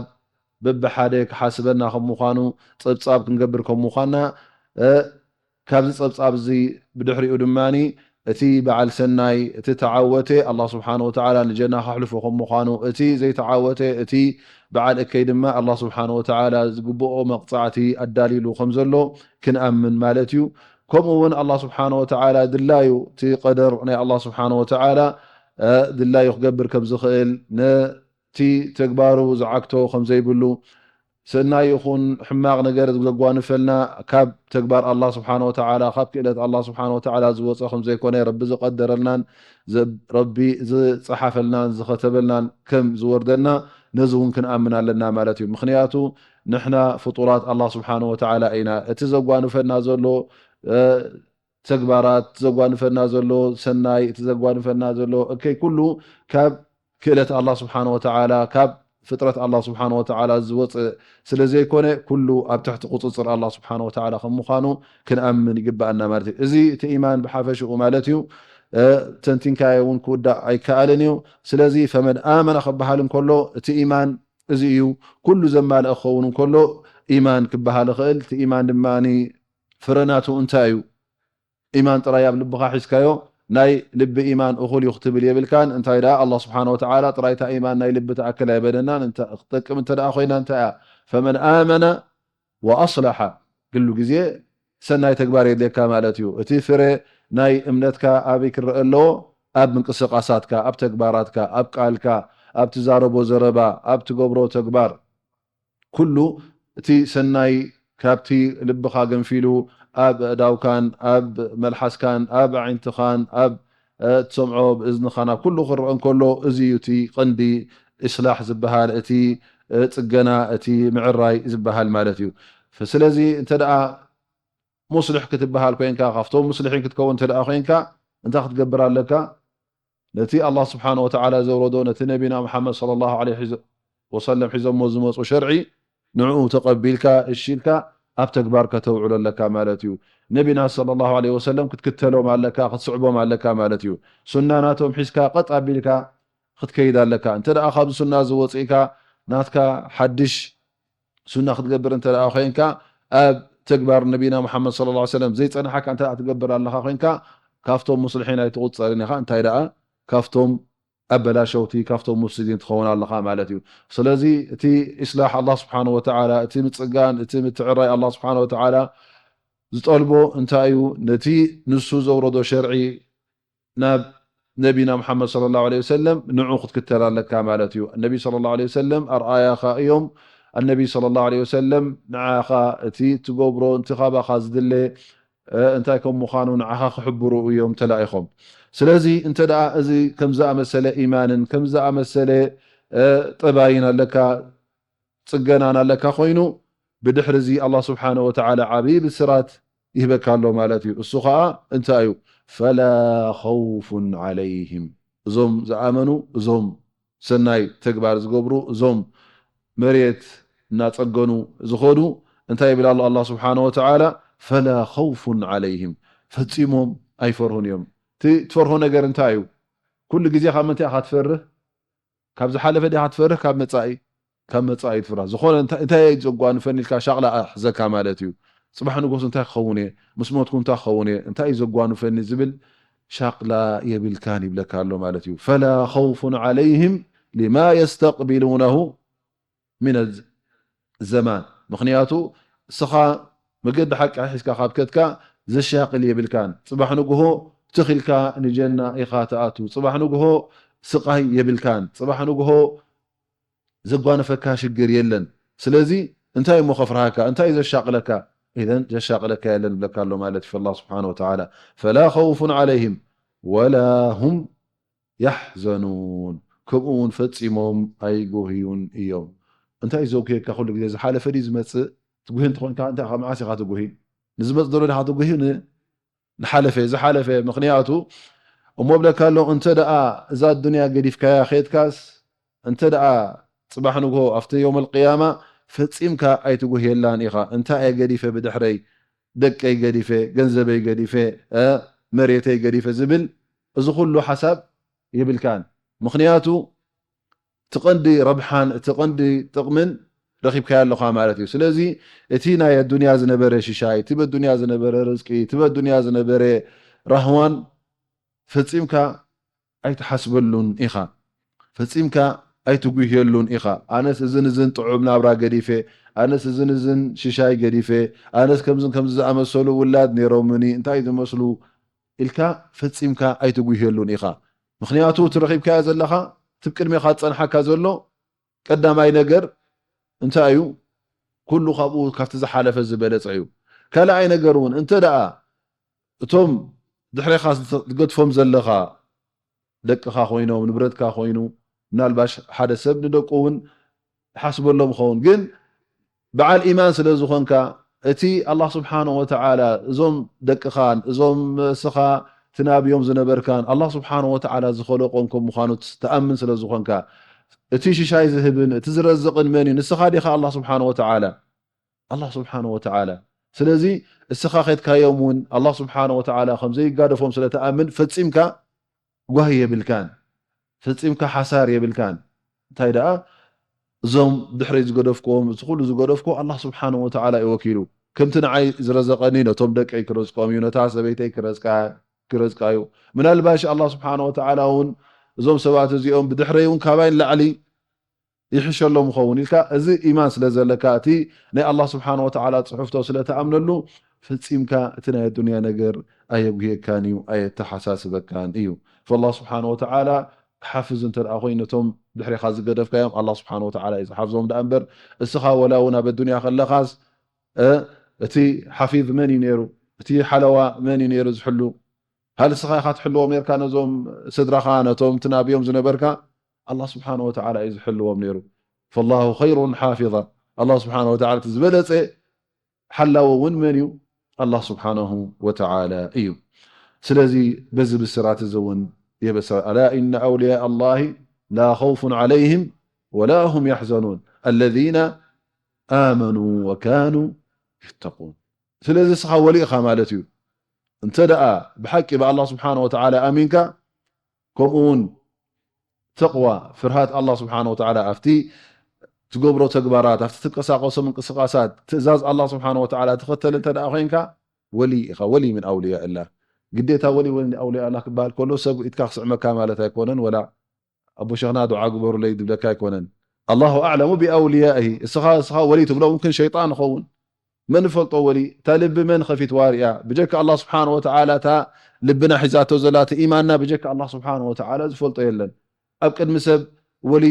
በብሓደ ክሓስበና ከም ምዃኑ፣ ጸብጻብ ክንገብር ከም ምዃንና፣ እ፣ ካብዚ ጸብጻብ እዚ ብድሕሪኡ ድማ እቲ በዓል ሰናይ፣ እቲ ተዓወተ፣ ኣላህ ስብሓነ ወተዓላ ንጀና ከሕልፎ ከም ምዃኑ፣ እቲ ዘይተዓወተ፣ እቲ በዓል እከይ ድማ ኣላህ ስብሓነ ወተዓላ ዝግብኦ መቕጻዕቲ ኣዳልይሉ ከም ዘሎ ክንኣምን ማለት እዩ። ከምኡ እውን ኣላህ ስብሓነ ወተዓላ ድላዩ፣ እቲ ቀደር ናይ ኣላህ ስብሓነ ወተዓላ፣ እ፣ ድላዩ ክገብር ከም ዝኽእል፣ ነቲ ተግባሩ ዝዓግቶ ከም ዘይብሉ፣ ሰናይ ይኹን ሕማቕ ነገር ዘጓንፈልና ካብ ተግባር ኣላህ ስብሓነ ወተዓላ፣ ካብ ክእለት ኣላህ ስብሓነ ወተዓላ ዝወፀ ከም ዘይኮነ፣ ረቢ ዝቐደረልናን ዘ-፣ ረቢ ዝፀሓፈልናን ዝኸተበልናን ከም ዝወርደና፣ ነዚ እውን ክንኣምን ኣለና ማለት እዩ። ምኽንያቱ ንሕና ፍጡራት ኣላህ ስብሓነ ወተዓላ ኢና። እቲ ዘጓንፈና ዘሎ፣ እ፣ ተግባራት፣ ዘጓንፈና ዘሎ ሰናይ፣ እቲ ዘጓንፈና ዘሎ እከይ፣ ኩሉ ካብ ክእለት ኣላህ ስብሓነ ወተዓላ፣ ካብ ፍጥረት ኣላህ ስብሓነ ወተዓላ ዝወፅእ ስለ ዘይኮነ፣ ኩሉ ኣብ ትሕቲ ቁፅፅር ኣላህ ስብሓነ ወተዓላ ከም ምዃኑ ክንኣምን ይግበኣና ማለት እዩ። እዚ እቲ ኢማን ብሓፈሽኡ ማለት እዩ። እ፣ ተንቲንካዮ እውን ክውዳእ ኣይከኣልን እዩ። ስለዚ ፈመን ኣመነ ክበሃል እንከሎ፣ እቲ ኢማን እዚ እዩ። ኩሉ ዘማልአ ክኸውን እንከሎ ኢማን ክበሃል ይኽእል። እቲ ኢማን ድማ ፍረ ናቱ እንታይ እዩ? ኢማን ጥራይ ኣብ ልብኻ ሒዝካዮ፣ ናይ ልቢ ኢማን እኹል እዩ ክትብል የብልካን። እንታይ ደኣ፣ ኣላህ ስብሓነ ወተዓላ ጥራይ እታ ኢማን ናይ ልቢ ትኣክል ኣይበለናን። እንተ-፣ ክትጠቅም እንተ ደኣ ኮይና እንታይ እያ? ፈመን ኣመነ ወኣስለሐ፣ ግሉ ግዜ ሰናይ ተግባር የድልየካ ማለት እዩ። እቲ ፍረ ናይ እምነትካ ኣበይ ክረአ ኣለዎ? ኣብ ምንቅስቃሳትካ፣ ኣብ ተግባራትካ፣ ኣብ ቃልካ፣ ኣብ ትዛረቦ ዘረባ፣ ኣብ ትገብሮ ተግባር፣ ኩሉ እቲ ሰናይ ካብቲ ልብኻ ገንፊሉ ኣብ ኣእዳውካን ኣብ መልሓስካን ኣብ ኣዒንትኻን ኣብ፣ እ፣ ትሰምዖ ብእዝንኻን ኣብ ኩሉ ክረአ እንከሎ፣ እዚ እዩ እቲ ቀንዲ ኢስላሕ ዝበሃል፣ እቲ፣ እ፣ ጽገና፣ እቲ ምዕራይ ዝበሃል ማለት እዩ። ስለዚ እንተ ደኣ ሙስሊሕ ክትበሃል ኮይንካ፣ ካብቶም ሙስሊሒን ክትከውን እንተ ደኣ ኮይንካ፣ እንታይ ክትገብር ኣለካ? ነቲ ኣላህ ስብሓነ ወተዓላ ዘውረዶ፣ ነቲ ነቢና ሙሓመድ ሰለላሁ ዐለይሂ ወሰለም ሒዞሞ ዝመፁ ሸርዒ፣ ንዕኡ ተቐቢልካ፣ እሺ ኢልካ፣ ኣብ ተግባር ከተውዕሎ ኣለካ ማለት እዩ። ነቢና ሰለላሁ ዐለይሂ ወሰለም ክትክተሎም ኣለካ፣ ክትስዕቦም ኣለካ ማለት እዩ። ሱና ናቶም ሒዝካ፣ ቀጥ ኣቢልካ ክትከይድ ኣለካ። እንተ ደኣ ካብዚ ሱና እዚ ወፂእካ፣ ናትካ ሓድሽ ሱና ክትገብር እንተ ደኣ ኮይንካ፣ ኣብ ተግባር ነቢና ሙሓመድ ሰለላሁ ዐለይሂ ወሰለም ዘይጸናሕካ እንተ ደኣ ትገብር ኣለኻ ኮይንካ፣ ካብቶም ሙስሊሒን ኣይትቑጸርን ኢኻ። እንታይ ደኣ ካብቶም ኣበላሸውቲ፣ ካብቶም ሙፍሲዲን ትኸውን ኣለኻ ማለት እዩ። ስለዚ እቲ ኢስላሕ ኣላህ ስብሓነሁ ወተዓላ፣ እቲ ምጽጋን፣ እቲ ምትዕራይ ኣላህ ስብሓነሁ ወተዓላ ዝጠልቦ እንታይ እዩ? ነቲ ንሱ ዘውረዶ ሸርዒ ናብ ነቢና ሙሓመድ ሰለላሁ ዐለይሂ ወሰለም ንዑ ክትክተል ኣለካ ማለት እዩ። ነቢ ሰለላሁ ዐለይሂ ወሰለም ኣርኣያኻ እዮም። ኣነቢ ሰለላሁ ዐለይሂ ወሰለም ንዓኻ እቲ ትገብሮ፣ እቲ ካባኻ ዝድለ፣ እ፣ እንታይ ከም ምዃኑ ንዓኻ ክሕብሩ እዮም ተላኢኾም። ስለዚ እንተ ደኣ እዚ ከም ዝኣመሰለ ኢማንን ከም ዝኣመሰለ፣ እ፣ ጠባይን ኣለካ፣ ጽገናን ኣለካ ኮይኑ፣ ብድሕሪ እዚ ኣላህ ስብሓነሁ ወተዓላ ዓብዪ ብስራት ይህበካ ኣሎ ማለት እዩ። እሱ ኸኣ እንታይ እዩ? ፈላ ኸውፉን ዐለይሂም፣ እዞም ዝኣመኑ፣ እዞም ሰናይ ተግባር ዝገብሩ፣ እዞም መሬት እናጸገኑ ዝኸዱ፣ እንታይ ይብል ኣሎ ኣላህ ስብሓነሁ ወተዓላ? ፈላ ኸውፉን ዐለይሂም፣ ፈጺሞም ኣይፈርሁን እዮም። እቲ ትፈርሆ ነገር እንታይ እዩ? ኩሉ ግዜ ካብ ምንታይ ኢኻ ትፈርህ? ካብ ዝሓለፈ ዲኻ ትፈርህ? ካብ መጻኢ፣ ካብ መጻኢ ትፍራህ። ዝኾነ እንታይ፣ እንታይ እዩ ዘጓንፈኒ ኢልካ ሻቕላ ኣሕዘካ ማለት እዩ። ጽባሕ ንጎስ እንታይ ክኸውን እየ? ምስ ሞትኩ እንታይ ክኸውን እየ? እንታይ እዩ ዘጓንፈኒ ዝብል ሻቕላ የብልካን ይብለካ ኣሎ ማለት እዩ። ፈላ ኸውፉን ዐለይሂም ሊማ የስተቅቢሉነሁ ሚነ ዘማን። ምኽንያቱ እስኻ መገዲ ሓቂ ሒዝካ ካብ ከድካ ዘሻቕል የብልካን። ጽባሕ ንግሆ ትኽ ኢልካ ንጀና ኢኻ ትኣቱ። ጽባሕ ንግሆ ስቓይ የብልካን። ጽባሕ ንግሆ ዘጓነፈካ ሽግር የለን። ስለዚ እንታይ እሞ ከፍርሃካ? እንታይ እዩ ዘሻቕለካ? ኢዘን ዘሻቕለካ የለን ይብለካ ኣሎ ማለት እዩ። ፈላ ስብሓነ ወተዓላ ፈላ ኸውፉን ዐለይሂም ወላ ሁም ያሕዘኑን፣ ከምኡ እውን ፈጺሞም ኣይጎህዩን እዮም። እንታይ እዩ ዘጉህየካ? ኩሉ ግዜ ዝሓለፈ ድዩ ዝመጽእ? ትጉሂ እንተኾንካ እንታይ ካብ መዓስ ኢኻ ትጉሂ? ንዝመጽእ ዘሎ ዲኻ ትጉሂ? ን-፣ ንሓለፈ፣ ዝሓለፈ። ምኽንያቱ እሞ ብለካ ኣሎ፣ እንተ ደኣ እዛ ኣዱንያ ገዲፍካያ ኸድካስ፣ እንተ ደኣ ጽባሕ ንግሆ ኣብቲ የውመል ቅያማ ፈጺምካ ኣይትጉህየላን ኢኻ። እንታይ እየ ገዲፈ ብድሕረይ? ደቀይ ገዲፈ፣ ገንዘበይ ገዲፈ፣ እ፣ መሬተይ ገዲፈ ዝብል እዚ ኩሉ ሓሳብ የብልካን። ምኽንያቱ እቲ ቀንዲ ረብሓን እቲ ቀንዲ ጥቕምን ረኺብካዮ ኣለኻ ማለት እዩ። ስለዚ እቲ ናይ ኣዱንያ ዝነበረ ሽሻይ፣ እቲ በዱንያ ዝነበረ ርዝቂ፣ እቲ በዱንያ ዝነበረ ራህዋን ፈጺምካ ኣይትሓስበሉን ኢኻ። ፈጺምካ ኣይትጉህየሉን ኢኻ። ኣነስ እዝን እዝን ጥዑም ናብራ ገዲፈ፣ ኣነስ እዝን እዝን ሽሻይ ገዲፈ፣ ኣነስ ከምዝን ከምዚ ዝኣመሰሉ ውላድ ነይሮምኒ፣ እንታይ ዝመስሉ ኢልካ ፈጺምካ ኣይትጉህየሉን ኢኻ። ምኽንያቱ እቲ ረኺብካዮ ዘለኻ፣ እቲ ቅድሜኻ ዝጸንሓካ ዘሎ ቀዳማይ ነገር እንታይ እዩ? ኩሉ ካብኡ ካብቲ ዝሓለፈ ዝበለጸ እዩ። ካልኣይ ነገር እውን እንተ ደኣ እቶም ድሕሬኻ ዝገድፎም ዘለኻ ደቅኻ ኮይኖም፣ ንብረትካ ኮይኑ፣ ምናልባሽ ሓደ ሰብ ንደቁ እውን ሓስበሎም ይኸውን። ግን በዓል ኢማን ስለ ዝኾንካ፣ እቲ ኣላህ ስብሓነሁ ወተዓላ እዞም ደቅኻን እዞም እስኻ ትናብዮም ዝነበርካን ኣላህ ስብሓነሁ ወተዓላ ዝኸለቆም ከም ምዃኑ ትኣምን ስለ ዝኾንካ፣ እቲ ሽሻይ ዝህብን እቲ ዝረዝቕን መን እዩ? ንስኻ ዲኻ ኣላህ ስብሓነሁ ወተዓላ? ኣላህ ስብሓነሁ ወተዓላ። ስለዚ እስኻ ኸድካዮም እውን ኣላህ ስብሓነሁ ወተዓላ ከም ዘይጋደፎም ስለ ትኣምን ፈጺምካ ጓሂ የብልካን። ፈጺምካ ሓሳር የብልካን። እንታይ ደኣ እዞም ድሕረይ ዝገደፍክዎም፣ እዚ ኩሉ ዝገደፍክዎ ኣላህ ስብሓነሁ ወተዓላ እዩ ወኪሉ። ከምቲ ንዓይ ዝረዘቐኒ ነቶም ደቀይ ክረዝቆም እዩ፣ ነታ ሰበይተይ ክረዝቃ-፣ ክረዝቃ እዩ። ምናልባሽ ኣላህ ስብሓነሁ ወተዓላ እውን እዞም ሰባት እዚኦም ብድሕረይ እውን ካባይ ንላዕሊ ይሕሸሎም ይኸውን ኢልካ፣ እዚ ኢማን ስለ ዘለካ፣ እቲ ናይ ኣላህ ስብሓነሁ ወተዓላ ጽሑፍቶ ስለ ትኣምነሉ፣ ፈጺምካ እቲ ናይ ኣዱንያ ነገር ኣየጉህየካን እዩ፣ ኣየተሓሳስበካን እዩ። ፈላህ ስብሓነሁ ወተዓላ ክሓፍዝ እንተ ደኣ ኮይኑ፣ ነቶም ድሕሬኻ ዝገደፍካዮም ኣላህ ስብሓነሁ ወተዓላ እዩ ዝሓፍዞም ደኣ እምበር፣ እስኻ ወላ እውን ኣብ ኣዱንያ ከለኻስ፣ እ፣ እቲ ሓፊዝ መን እዩ ነይሩ? እቲ ሓለዋ መን እዩ ነይሩ ዝሕሉ? ሃል እስኻ ኢኻ ትሕልዎም ነርካ ነዞም ስድራኻ፣ ነቶም ትናብዮም ዝነበርካ? ኣላህ ስብሓነሁ ወተዓላ እዩ ዝሕልዎም ነይሩ። ፈላሁ ኸይሩን ሓፊዛ። ኣላህ ስብሓነሁ ወተዓላ እቲ ዝበለጸ ሓላዊ እውን መን እዩ? ኣላህ ስብሓነሁ ወተዓላ እዩ። ስለዚ በዚ ብስራት እዚ እውን የበስራ። ኣላ ኢነ ኣውልያ ኣላሂ ላ ኸውፉን ዓለይህም ወላ ሁም ያሕዘኑን ኣለዚነ ኣመኑ ወካኑ የተቁን። ስለዚ እስኻ ወሊ ኢኻ ማለት እዩ። እንተ ደኣ ብሓቂ ብኣላህ ስብሓነሁ ወተዓላ ኣሚንካ፣ ከምኡ እውን ተቕዋ፣ ፍርሃት ኣላህ ስብሓነሁ ወተዓላ፣ ኣብቲ ትገብሮ ተግባራት፣ ኣብቲ ትንቀሳቐሶ ምንቅስቓሳት፣ ትእዛዝ ኣላህ ስብሓነሁ ወተዓላ ትኸተል እንተ ደኣ ኮይንካ፣ ወሊ ኢኻ፣ ወሊ ምን ኣውልያ እላህ። ግዴታ ወሊ ምን ኣውልያ ኣላህ ክበሃል ከሎ፣ ሰብ ኢድካ ክስዕመካ ማለት ኣይኮነን፣ ወላ ኣቦ ሸኽና ዱዓ ግበሩለይ ዝብለካ ኣይኮነን። ኣላሁ ኣዕለሙ ቢኣውልያኢሂ። እስኻ፣ እስኻ ወሊ ትብሎ ምምክን ሸይጣን ይኸውን። መን ይፈልጦ ወሊ? እታ ልቢ መን ኸፊትዋ ሪኣ? ብጀካ ኣላህ ስብሓነሁ ወተዓላ እታ ልብና ሒዛቶ ዘላ፣ እቲ ኢማንና ብጀካ ኣላህ ስብሓነሁ ወተዓላ ዝፈልጦ የለን። ኣብ ቅድሚ ሰብ ወሊ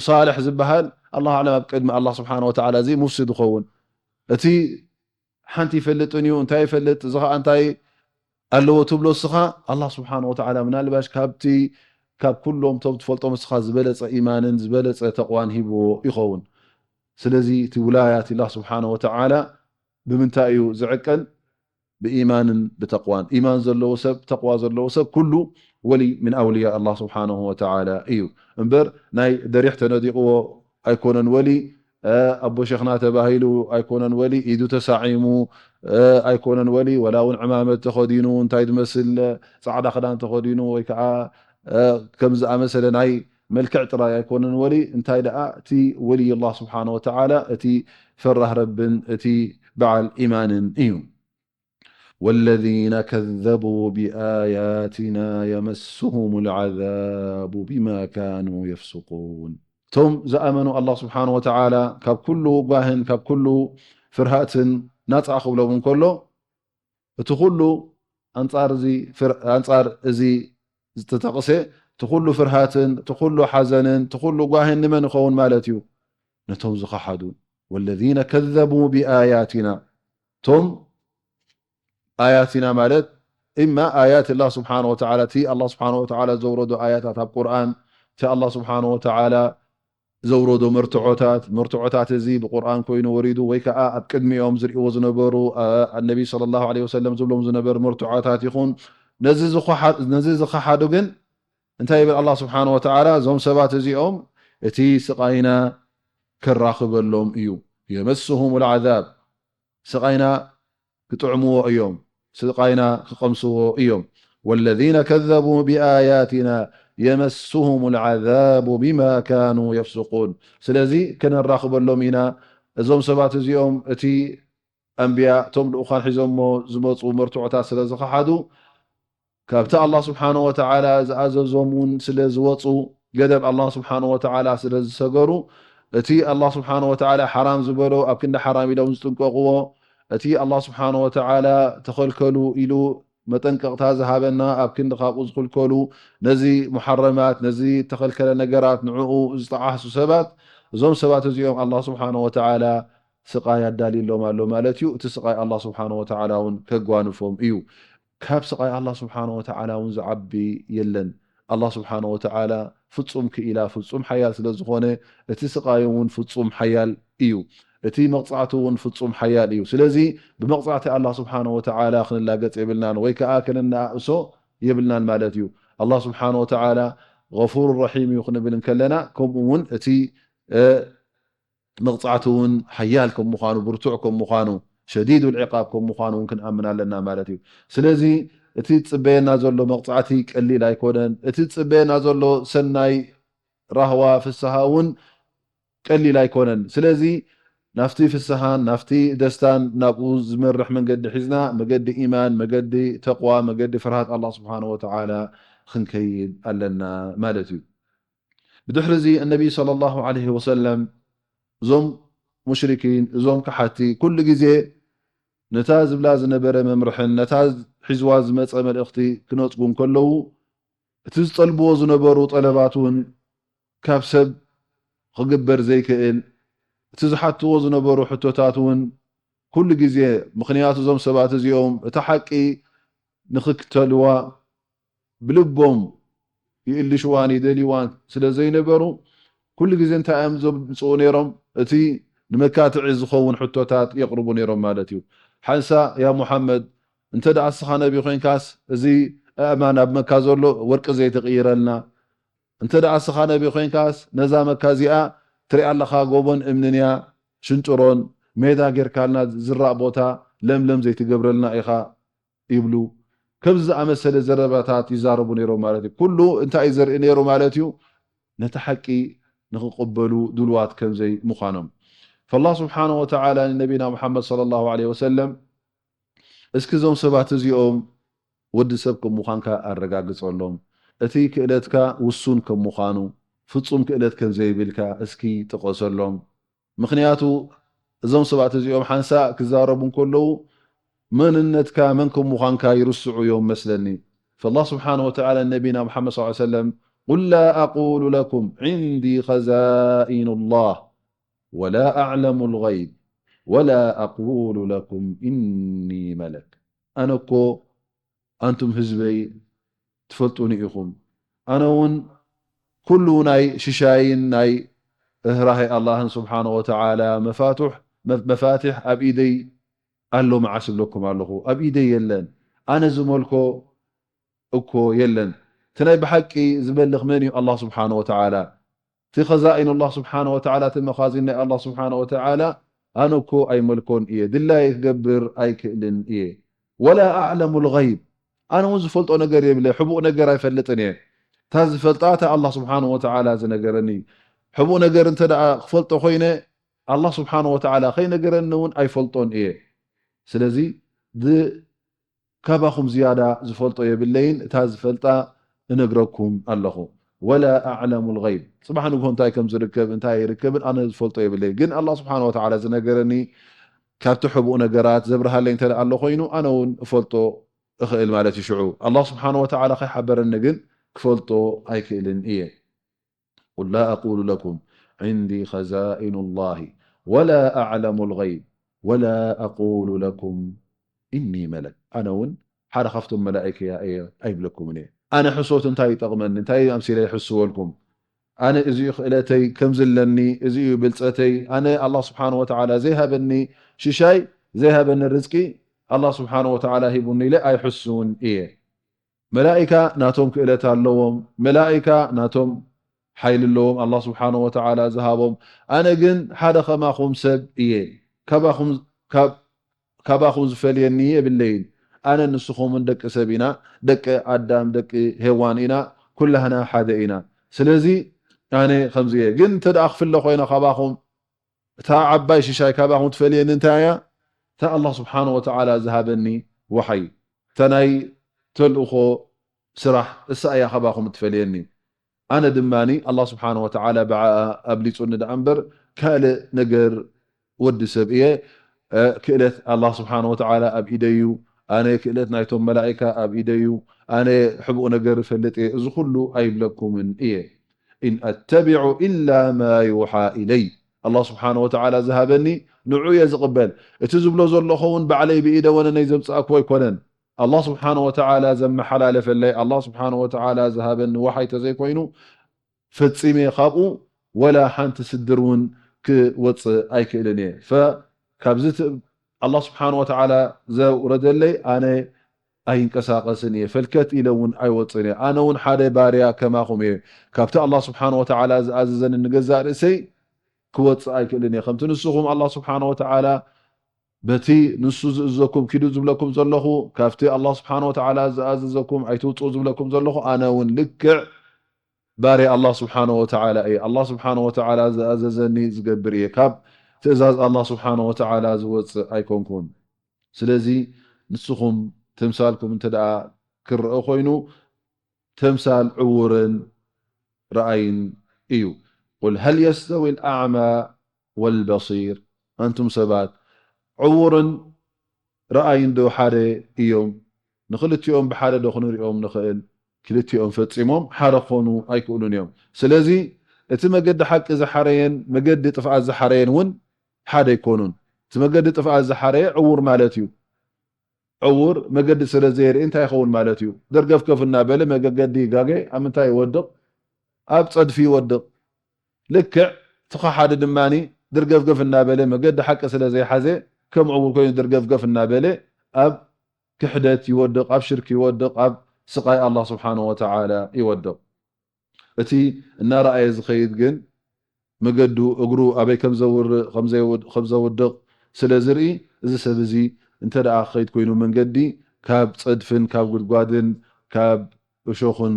ሳልሕ ዝበሃል፣ ኣላሁ ኣዕለም፣ ኣብ ቅድሚ ኣላህ ስብሓነሁ ወተዓላ እዚ ሙፍሲድ ይኸውን። እቲ ሓንቲ ይፈልጥን እዩ፣ እንታይ ይፈልጥ፣ እዚ ኸዓ እንታይ ኣለዎ ትብሎ እስኻ? ኣላህ ስብሓነሁ ወተዓላ ምናልባሽ ካብቲ፣ ካብ ኩሎም እቶም ትፈልጦም እስኻ ዝበለጸ ኢማንን ዝበለጸ ተቕዋን ሂብዎ ይኸውን። ስለዚ እቲ ውላያ እቲ ኣላህ ስብሓነሁ ወተዓላ ብምንታይ እዩ ዝዕቀን? ብኢማንን ብተቕዋን። ኢማን ዘለዎ ሰብ፣ ተቕዋ ዘለዎ ሰብ ኩሉ ወሊ ምን ኣውልያ ኣላህ ስብሓነሁ ወተዓላ እዩ። እምበር ናይ ደሪሕ ተነዲቕዎ ኣይኮነን ወሊ፣ እ፣ ኣቦ ሸኽና ተባሂሉ ኣይኮነን ወሊ፣ ኢዱ ተሳዒሙ፣ እ፣ ኣይኮነን ወሊ፣ ወላ እውን ዕማመት ተኸዲኑ፣ እንታይ ዝመስል ጻዕዳ ክዳን ተኸዲኑ ወይ ከዓ፣ እ፣ ከም ዝኣመሰለ ናይ መልክዕ ጥራይ ኣይኮነን ወሊ፣ እንታይ ደኣ እቲ ወልይ ኣላህ ስብሓነሁ ወተዓላ እቲ ፈራህ ረብን እቲ በዓል ኢማንን እዩ። ወለዚነ ከዘቡ ቢኣያትና የመስሁም ልዓዛቡ ቢማ ካኑ የፍሱቁን። እቶም ዝኣመኑ ኣላህ ስብሓነሁ ወተዓላ ካብ ኩሉ ጓህን ካብ ኩሉ ፍርሃትን ናፃ ክብሎም እንከሎ፣ እቲ ኩሉ ኣንጻር እዚ ፍር-፣ ኣንጻር እዚ ዝተጠቕሰ፣ እቲ ኩሉ ፍርሃትን፣ እቲ ኩሉ ሓዘንን፣ እቲ ኩሉ ጓህን ንመን ይኸውን ማለት እዩ? ነቶም ዝኸሓዱ። ወለዚነ ከዘቡ ቢኣያቲና፣ እቶም ኣያቲና ማለት፣ እማ ኣያት ኣላህ ስብሓነሁ ወተዓላ፣ እቲ ኣላህ ስብሓነሁ ወተዓላ ዘውረዶ ኣያታት ኣብ ቁርኣን፣ እቲ ኣላህ ስብሓነሁ ወተዓላ ዘውረዶ መርትዖታት፣ መርትዖታት እዚ ብቁርኣን ኮይኑ ወሪዱ፣ ወይ ከዓ ኣብ ቅድሚኦም ዝርእይዎ ዝነበሩ፣ አ-፣ ኣነቢ ሰለላሁ ዐለይሂ ወሰለም ዝብሎም ዝነበሩ መርትዖታት ይኹን፣ ነዚ ዝኸሓ-፣ ነዚ ዝኸሓዱ ግን እንታይ ይብል ኣላህ ስብሓነሁ ወተዓላ? እዞም ሰባት እዚኦም እቲ ስቓይና ከራኽበሎም እዩ። የመስሁም ልዓዛብ፣ ስቓይና ክጥዕምዎ እዮም፣ ስቓይና ክቐምስዎ እዮም። ወለዚነ ከዘቡ ብኣያቲና የመስሁም ልዓዛቡ ቢማ ካኑ የፍስቁን። ስለዚ ከነራኽበሎም ኢና። እዞም ሰባት እዚኦም እቲ ኣንብያ፣ እቶም ልኡኻን ሒዞሞ ዝመፁ መርትዖታት ስለ ዝኸሓዱ፣ ካብቲ ኣላህ ስብሓነ ወተዓላ ዝኣዘዞም እውን ስለ ዝወፁ፣ ገደብ ኣላህ ስብሓነ ወተዓላ ስለ ዝሰገሩ፣ እቲ ኣላህ ስብሓነ ወተዓላ ሓራም ዝበሎ ኣብ ክንዲ ሓራም ኢሎም ዝጥንቀቕዎ፣ እቲ ኣላህ ስብሓነ ወተዓላ ተኸልከሉ ኢሉ መጠንቀቕታ ዝሃበና ኣብ ክንዲ ካብኡ ዝኽልከሉ፣ ነዚ ሙሓረማት፣ ነዚ ተኸልከለ ነገራት ንዕኡ ዝጠዓሱ ሰባት፣ እዞም ሰባት እዚኦም ኣላህ ስብሓነ ወተዓላ ስቓይ ኣዳልዩሎም ኣሎ ማለት እዩ። እቲ ስቓይ ኣላህ ስብሓነ ወተዓላ እውን ከጓንፎም እዩ። ካብ ስቓይ ኣላህ ስብሓነ ወተዓላ እውን ዝዓቢ የለን። ኣላህ ስብሓነ ወተዓላ ፍጹም ክኢላ ፍጹም ሓያል ስለ ዝኾነ፣ እቲ ስቓይ እውን ፍጹም ሓያል እዩ። እቲ መቕጻዕቲ እውን ፍጹም ሓያል እዩ። ስለዚ ብመቕጻዕቲ ኣላህ ስብሓነ ወተዓላ ክንላገጽ የብልናን፣ ወይ ከኣ ክንነኣእሶ የብልናን ማለት እዩ። ኣላህ ስብሓነ ወተዓላ ገፉር ረሒም እዩ ክንብል እንከለና፣ ከምኡ እውን እቲ፣ እ፣ መቕጻዕቲ እውን ሓያል ከም ምዃኑ፣ ብርቱዕ ከም ምዃኑ፣ ሸዲዱል ዒቃብ ከም ምዃኑ እውን ክንኣምን ኣለና ማለት እዩ። ስለዚ እቲ ዝጽበየና ዘሎ መቕጻዕቲ ቀሊል ኣይኮነን። እቲ ዝጽበየና ዘሎ ሰናይ ራህዋ፣ ፍስሃ እውን ቀሊል ኣይኮነን። ስለዚ ናብቲ ፍስሃን ናብቲ ደስታን ናብኡ ዝመርሕ መንገዲ ሒዝና፣ መገዲ ኢማን፣ መገዲ ተቕዋ፣ መገዲ ፍርሃት ኣላህ ስብሓነ ወተዓላ ክንከይድ ኣለና ማለት እዩ። ብድሕሪ እዚ እነቢ ሰለላሁ ዐለይሂ ወሰለም እዞም ሙሽሪኪን፣ እዞም ከሓቲ ኩሉ ግዜ ነታ ዝብላ ዝነበረ መምርሕን ነታ ሒዝዋ ዝመጸ መልእኽቲ ክነጽጉ እንከለዉ፣ እቲ ዝጠልብዎ ዝነበሩ ጠለባት እውን ካብ ሰብ ክግበር ዘይክእል፣ እቲ ዝሓትዎ ዝነበሩ ሕቶታት እውን ኩሉ ግዜ፣ ምኽንያቱ እዞም ሰባት እዚኦም እታ ሓቂ ንኽክተልዋ ብልቦም ይእልሽዋን ይደልይዋን ስለ ዘይነበሩ፣ ኩሉ ግዜ እንታይ እዮም ዘምጽኡ ነይሮም? እቲ ንመካትዒ ዝኸውን ሕቶታት የቕርቡ ነይሮም ማለት እዩ። ሓንሳ፣ ያ ሙሓመድ፣ እንተ ደኣ እስኻ ነቢ ኮይንካስ፣ እዚ ኣእማን ኣብ መካ ዘሎ ወርቂ ዘይትቕይረልና፣ እንተ ደኣ እስኻ ነቢ ኮይንካስ፣ ነዛ መካ እዚኣ ትሪኣ ኣለኻ፣ ጎቦን እምንን እያ፣ ሽንጥሮን ሜዳ ጌርካልና፣ ዝራእ ቦታ ለምለም ዘይትገብረልና ኢኻ፣ ይብሉ። ከምዚ ዝኣመሰለ ዘረባታት ይዛረቡ ነይሮም ማለት እዩ። ኩሉ እንታይ እዩ ዘርኢ ነይሩ ማለት እዩ? ነቲ ሓቂ ንኽቕበሉ ድሉዋት ከም ዘይምዃኖም። ፈላህ ስብሓነ ወተዓላ ንነቢና ሙሓመድ ሰለላሁ ዐለይሂ ወሰለም፣ እስኪ እዞም ሰባት እዚኦም ወዲ ሰብ ከም ምዃንካ ኣረጋግጸሎም። እቲ ክእለትካ ውሱን ከም ምዃኑ፣ ፍጹም ክእለት ከም ዘይብልካ እስኪ ጥቐሰሎም። ምኽንያቱ እዞም ሰባት እዚኦም ሓንሳእ ክዛረቡ እንከለዉ መንነትካ መን ከም ምዃንካ ይርስዑ እዮም መስለኒ። ፈላህ ስብሓነ ወተዓላ ነቢና ሙሓመድ ሰለላሁ ዐለይሂ ወሰለም፣ ቁል ላ ኣቁሉ ለኩም ዒንዲ ኸዛኢኑ ላህ ወላ ኣዕለሙ ልገይብ ወላ ኣቁሉ ለኩም ኢኒ መለክ። ኣነ እኮ ኣንቱም ህዝበይ ትፈልጡኒ ኢኹም። ኣነ እውን ኩሉ ናይ ሽሻይን ናይ ርህራሄ ኣላህን ስብሓነ ወተዓላ መፋቱሕ፣ መ-፣ መፋትሕ ኣብ ኢደይ ኣሎ መዓስ እብለኩም ኣለኹ። ኣብ ኢደይ የለን። ኣነ ዝመልኮ እኮ የለን። እቲ ናይ ብሓቂ ዝመልኽ መን እዩ? ኣላህ ስብሓነ ወተዓላ። እቲ ኸዛኢኑ ኣላህ ስብሓነ ወተዓላ፣ እቲ መኻዚን ናይ ኣላህ ስብሓነ ወተዓላ፣ ኣነ እኮ ኣይመልኮን እየ፣ ድላየ ክገብር ኣይክእልን እየ። ወላ ኣዕለሙ ልገይብ፣ ኣነ እውን ዝፈልጦ ነገር የብለ፣ ሕቡእ ነገር ኣይፈልጥን እየ። እታ ዝፈልጣ እታ ኣላህ ስብሓነ ወተዓላ ዝነገረኒ። ሕቡእ ነገር እንተ ደኣ ክፈልጦ ኮይነ፣ ኣላህ ስብሓነ ወተዓላ ከይነገረኒ እውን ኣይፈልጦን እየ። ስለዚ ዝ-፣ ካባኹም ዝያዳ ዝፈልጦ የብለይን፣ እታ ዝፈልጣ እነግረኩም ኣለኹ። ወላ ኣዕለሙ ልገይብ፣ ጽባሕ ንግሆ እንታይ ከም ዝርከብ እንታይ ኣይርከብን ኣነ ዝፈልጦ የብለይን። ግን ኣላህ ስብሓነ ወተዓላ ዝነገረኒ ካብቲ ሕቡእ ነገራት ዘብርሃለይ እንተ ደኣ ኣሎ ኮይኑ ኣነ እውን እፈልጦ እኽእል ማለት እዩ። ሽዑ ኣላህ ስብሓነ ወተዓላ ከይሓበረኒ ግን ክፈልጦ ኣይክእልን እየ። ቁል ላ ኣቁሉ ለኩም ዒንዲ ኸዛኢኑ ላሂ ወላ ኣዕለሙ ልገይብ ወላ ኣቁሉ ለኩም ኢኒ መለክ። ኣነ እውን ሓደ ካብቶም መላእከያ እየ ኣይብለኩምን እየ። ኣነ ሕሶት እንታይ ይጠቕመኒ? እንታይ ኣምሲለ ይሕስወልኩም? ኣነ እዚ እዩ ክእለተይ፣ ከምዚ ኣለኒ፣ እዚ እዩ ብልጸተይ። ኣነ ኣላህ ስብሓነ ወተዓላ ዘይሃበኒ ሽሻይ፣ ዘይሃበኒ ርዝቂ ኣላህ ስብሓነ ወተዓላ ሂቡኒ ኢለ ኣይሕስውን እየ። መላኢካ ናቶም ክእለት ኣለዎም። መላኢካ ናቶም ሓይሊ ኣለዎም፣ ኣላህ ስብሓነሁ ወተዓላ ዝሃቦም። ኣነ ግን ሓደ ከማኹም ሰብ እየ። ካባኹም፣ ካብ፣ ካባኹም ዝፈልየኒ የብለይን። ኣነ ንስኹምን ደቂ ሰብ ኢና፣ ደቂ ኣዳም፣ ደቂ ሄዋን ኢና፣ ኩላህና ሓደ ኢና። ስለዚ ኣነ ከምዚ እየ። ግን እንተ ደኣ ክፍለ ኮይነ ካባኹም፣ እታ ዓባይ ሽሻይ ካባኹም ትፈልየኒ እንታይ እያ? እታ ኣላህ ስብሓነሁ ወተዓላ ዝሃበኒ ወሓይ፣ እታ ናይ ተልእኾ ስራሕ፣ እሳ እያ ካባኹም ትፈልየኒ። ኣነ ድማኒ ኣላህ ስብሓነሁ ወተዓላ ብዓኣ ኣብሊጹኒ ደኣ እምበር፣ ካልእ ነገር ወዲ ሰብ እየ። እ፣ ክእለት ኣላህ ስብሓነሁ ወተዓላ ኣብ ኢደይ እዩ። ኣነ ክእለት ናይቶም መላኢካ ኣብ ኢደይ እዩ። ኣነ ሕቡእ ነገር እፈልጥ እየ። እዚ ኩሉ ኣይብለኩምን እየ። ኢን ኣተቢዑ ኢላ ማ ዩሓ ኢለይ። ኣላህ ስብሓነሁ ወተዓላ ዝሃበኒ ንዑ እየ ዝቕበል። እቲ ዝብሎ ዘለኹ እውን ባዕለይ ብኢደ ወነነይ ዘምጽኣክዎ ኣይኮነን። ኣላህ ስብሓነሁ ወተዓላ ዘመሓላለፈለይ፣ ኣላህ ስብሓነሁ ወተዓላ ዝሃበኒ ወሓይ ተዘይኮይኑ፣ ፈጺመ ካብኡ ወላ ሓንቲ ስድር እውን ክወጽእ ኣይክእልን እየ። ፈ-፣ ካብዚ ት-፣ ኣላህ ስብሓነሁ ወተዓላ ዘውረደለይ ኣነ ኣይንቀሳቐስን እየ፣ ፈልከት ኢለ እውን ኣይወጽእን እየ። ኣነ እውን ሓደ ባርያ ከማኹም እየ። ካብቲ ኣላህ ስብሓነሁ ወተዓላ ዝኣዘዘኒ ንገዛእ ርእሰይ ክወጽእ ኣይክእልን እየ። ከምቲ ንስኹም ኣላህ ስብሓነሁ ወተዓላ በቲ ንሱ ዝእዘኩም ኪዱ ዝብለኩም ዘለኹ፣ ካብቲ ኣላህ ስብሓነሁ ወተዓላ ዝኣዘዘኩም ኣይትውጽኡ ዝብለኩም ዘለኹ፣ ኣነ እውን ልክዕ ባርያ ኣላህ ስብሓነሁ ወተዓላ እየ። ኣላህ ስብሓነሁ ወተዓላ ዝኣዘዘኒ ዝገብር እየ። ካብ ትእዛዝ ኣላህ ስብሓነሁ ወተዓላ ዝወጽእ ኣይኮንኩን። ስለዚ ንስኹም ተምሳልኩም እንተ ደኣ ክረአ ኮይኑ፣ ተምሳል ዕዉርን ረኣይን እዩ። ቁል ሀል የስተዊ ልኣዕማ ወልበሲር፣ ኣንቱም ሰባት፣ ዕዉርን ረኣይን ዶ ሓደ እዮም? ንኽልቲኦም ብሓደ ዶ ክንሪኦም ንኽእል? ክልቲኦም ፈጺሞም ሓደ ክኾኑ ኣይክእሉን እዮም። ስለዚ እቲ መገዲ ሓቂ ዝሓረየን መገዲ ጥፍኣት ዝሓረየን እውን ሓደ ኣይኮኑን። እቲ መገዲ ጥፍኣት ዝሓረየ ዕዉር ማለት እዩ። ዕዉር መገዲ ስለ ዘይርኢ እንታይ ይኸውን ማለት እዩ? ደርገፍገፍ እናበለ መገገዲ ይጋገ፣ ኣብ ምንታይ ይወድቕ? ኣብ ጸድፊ ይወድቕ። ልክዕ እቲ ከሓዲ ድማኒ ድርገፍገፍ እናበለ መገዲ ሓቂ ስለ ዘይሓዘ ከም ዕዉር ኮይኑ ድርገፍገፍ እናበለ ኣብ ክሕደት ይወድቕ፣ ኣብ ሽርክ ይወድቕ፣ ኣብ ስቓይ ኣላህ ስብሓነሁ ወተዓላ ይወድቕ። እቲ እናረኣየ ዝኸይድ ግን መገዱ እግሩ ኣበይ ከም ዘውር-፣ ከም ዘይውድ-፣ ከም ዘውድቕ ስለ ዝርኢ፣ እዚ ሰብ እዚ እንተ ደኣ ክኸይድ ኮይኑ መንገዲ ካብ ጸድፍን ካብ ጉድጓድን ካብ እሾኽን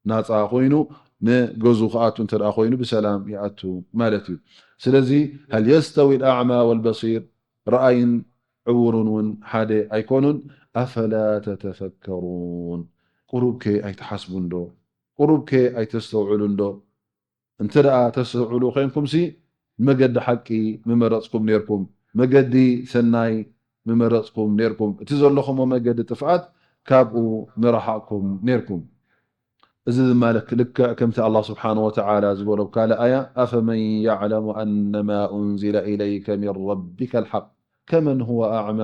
ናጻ ኮይኑ ንገዝኡ ክኣቱ እንተ ደኣ ኮይኑ ብሰላም ይኣቱ ማለት እዩ። ስለዚ ሀል የስተዊ ልኣዕማ ወልበሲር፣ ረኣይን ዕውሩን እውን ሓደ ኣይኮኑን። ኣፈላ ተተፈከሩን፣ ቁሩብከ ኣይትሓስቡን ዶ? ቁሩብከ ኣይተስተውዕሉን ዶ? እንተ ደኣ ተስተውዕሉ ኮይንኩምሲ፣ መገዲ ሓቂ ምመረጽኩም ኔርኩም፣ መገዲ ሰናይ ምመረጽኩም ኔርኩም። እቲ ዘለኹሞ መገዲ ጥፍኣት ካብኡ ምረሓቕኩም ኔርኩም። እዚ ድማ ልክ-፣ ልክዕ ከምቲ ኣላህ ስብሓነሁ ወተዓላ ዝበሎ ኣብ ካልእ ኣያ፣ ኣፈመን የዕለሙ ኣነማ ኡንዚለ ኢለይከ ሚን ረቢከ ልሓቅ ከመን ሁወ ኣዕማ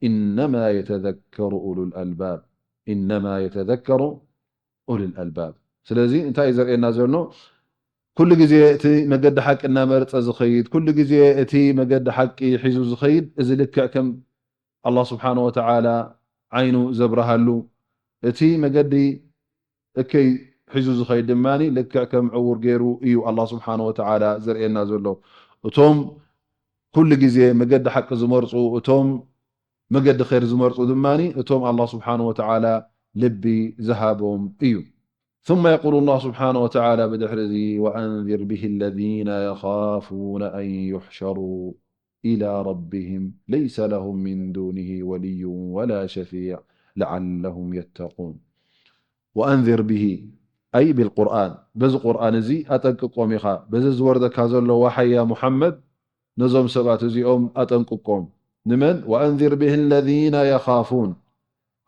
ኢነማ የተዘከሩ ኡሉል ኣልባብ፣ ኢነማ የተዘከሩ ኡሉል ኣልባብ። ስለዚ እንታይ እዩ ዘርእየና ዘሎ? ኩሉ ግዜ እቲ መገዲ ሓቂ እናመርጸ ዝኸይድ፣ ኩሉ ግዜ እቲ መገዲ ሓቂ ሒዙ ዝኸይድ፣ እዚ ልክዕ ከም ኣላህ ስብሓነሁ ወተዓላ ዓይኑ ዘብርሃሉ፣ እቲ መገዲ እከይ ሒዙ ዝኸይድ ድማ ልክዕ ከም ዕውር ገይሩ እዩ ኣላህ ስብሓነሁ ወተዓላ ዘርእየና ዘሎ። እቶም ኩሉ ግዜ መገዲ ሓቂ ዝመርጹ፣ እቶም መገዲ ኸይር ዝመርጹ ድማ እቶም ኣላህ ስብሓነሁ ወተዓላ ልቢ ዝሃቦም እዩ። ثم يقول الله سبحانه وتعالى ብድሕሪ እዚ، وأنذر به الذين يخافون أن يحشروا إلى ربهم ليس لهم من دونه ولي ولا شفيع لعلهم يتقون. وأنذر به أي بالقرآن، በዚ ቁርኣን እዚ ኣጠንቅቆም ኢኻ። በዚ ዝወርደካ ዘሎ ዋሓይ ያ ሙሓመድ ነዞም ሰባት እዚኦም ኣጠንቅቆም። ንመን? وأنذر به الذين يخافون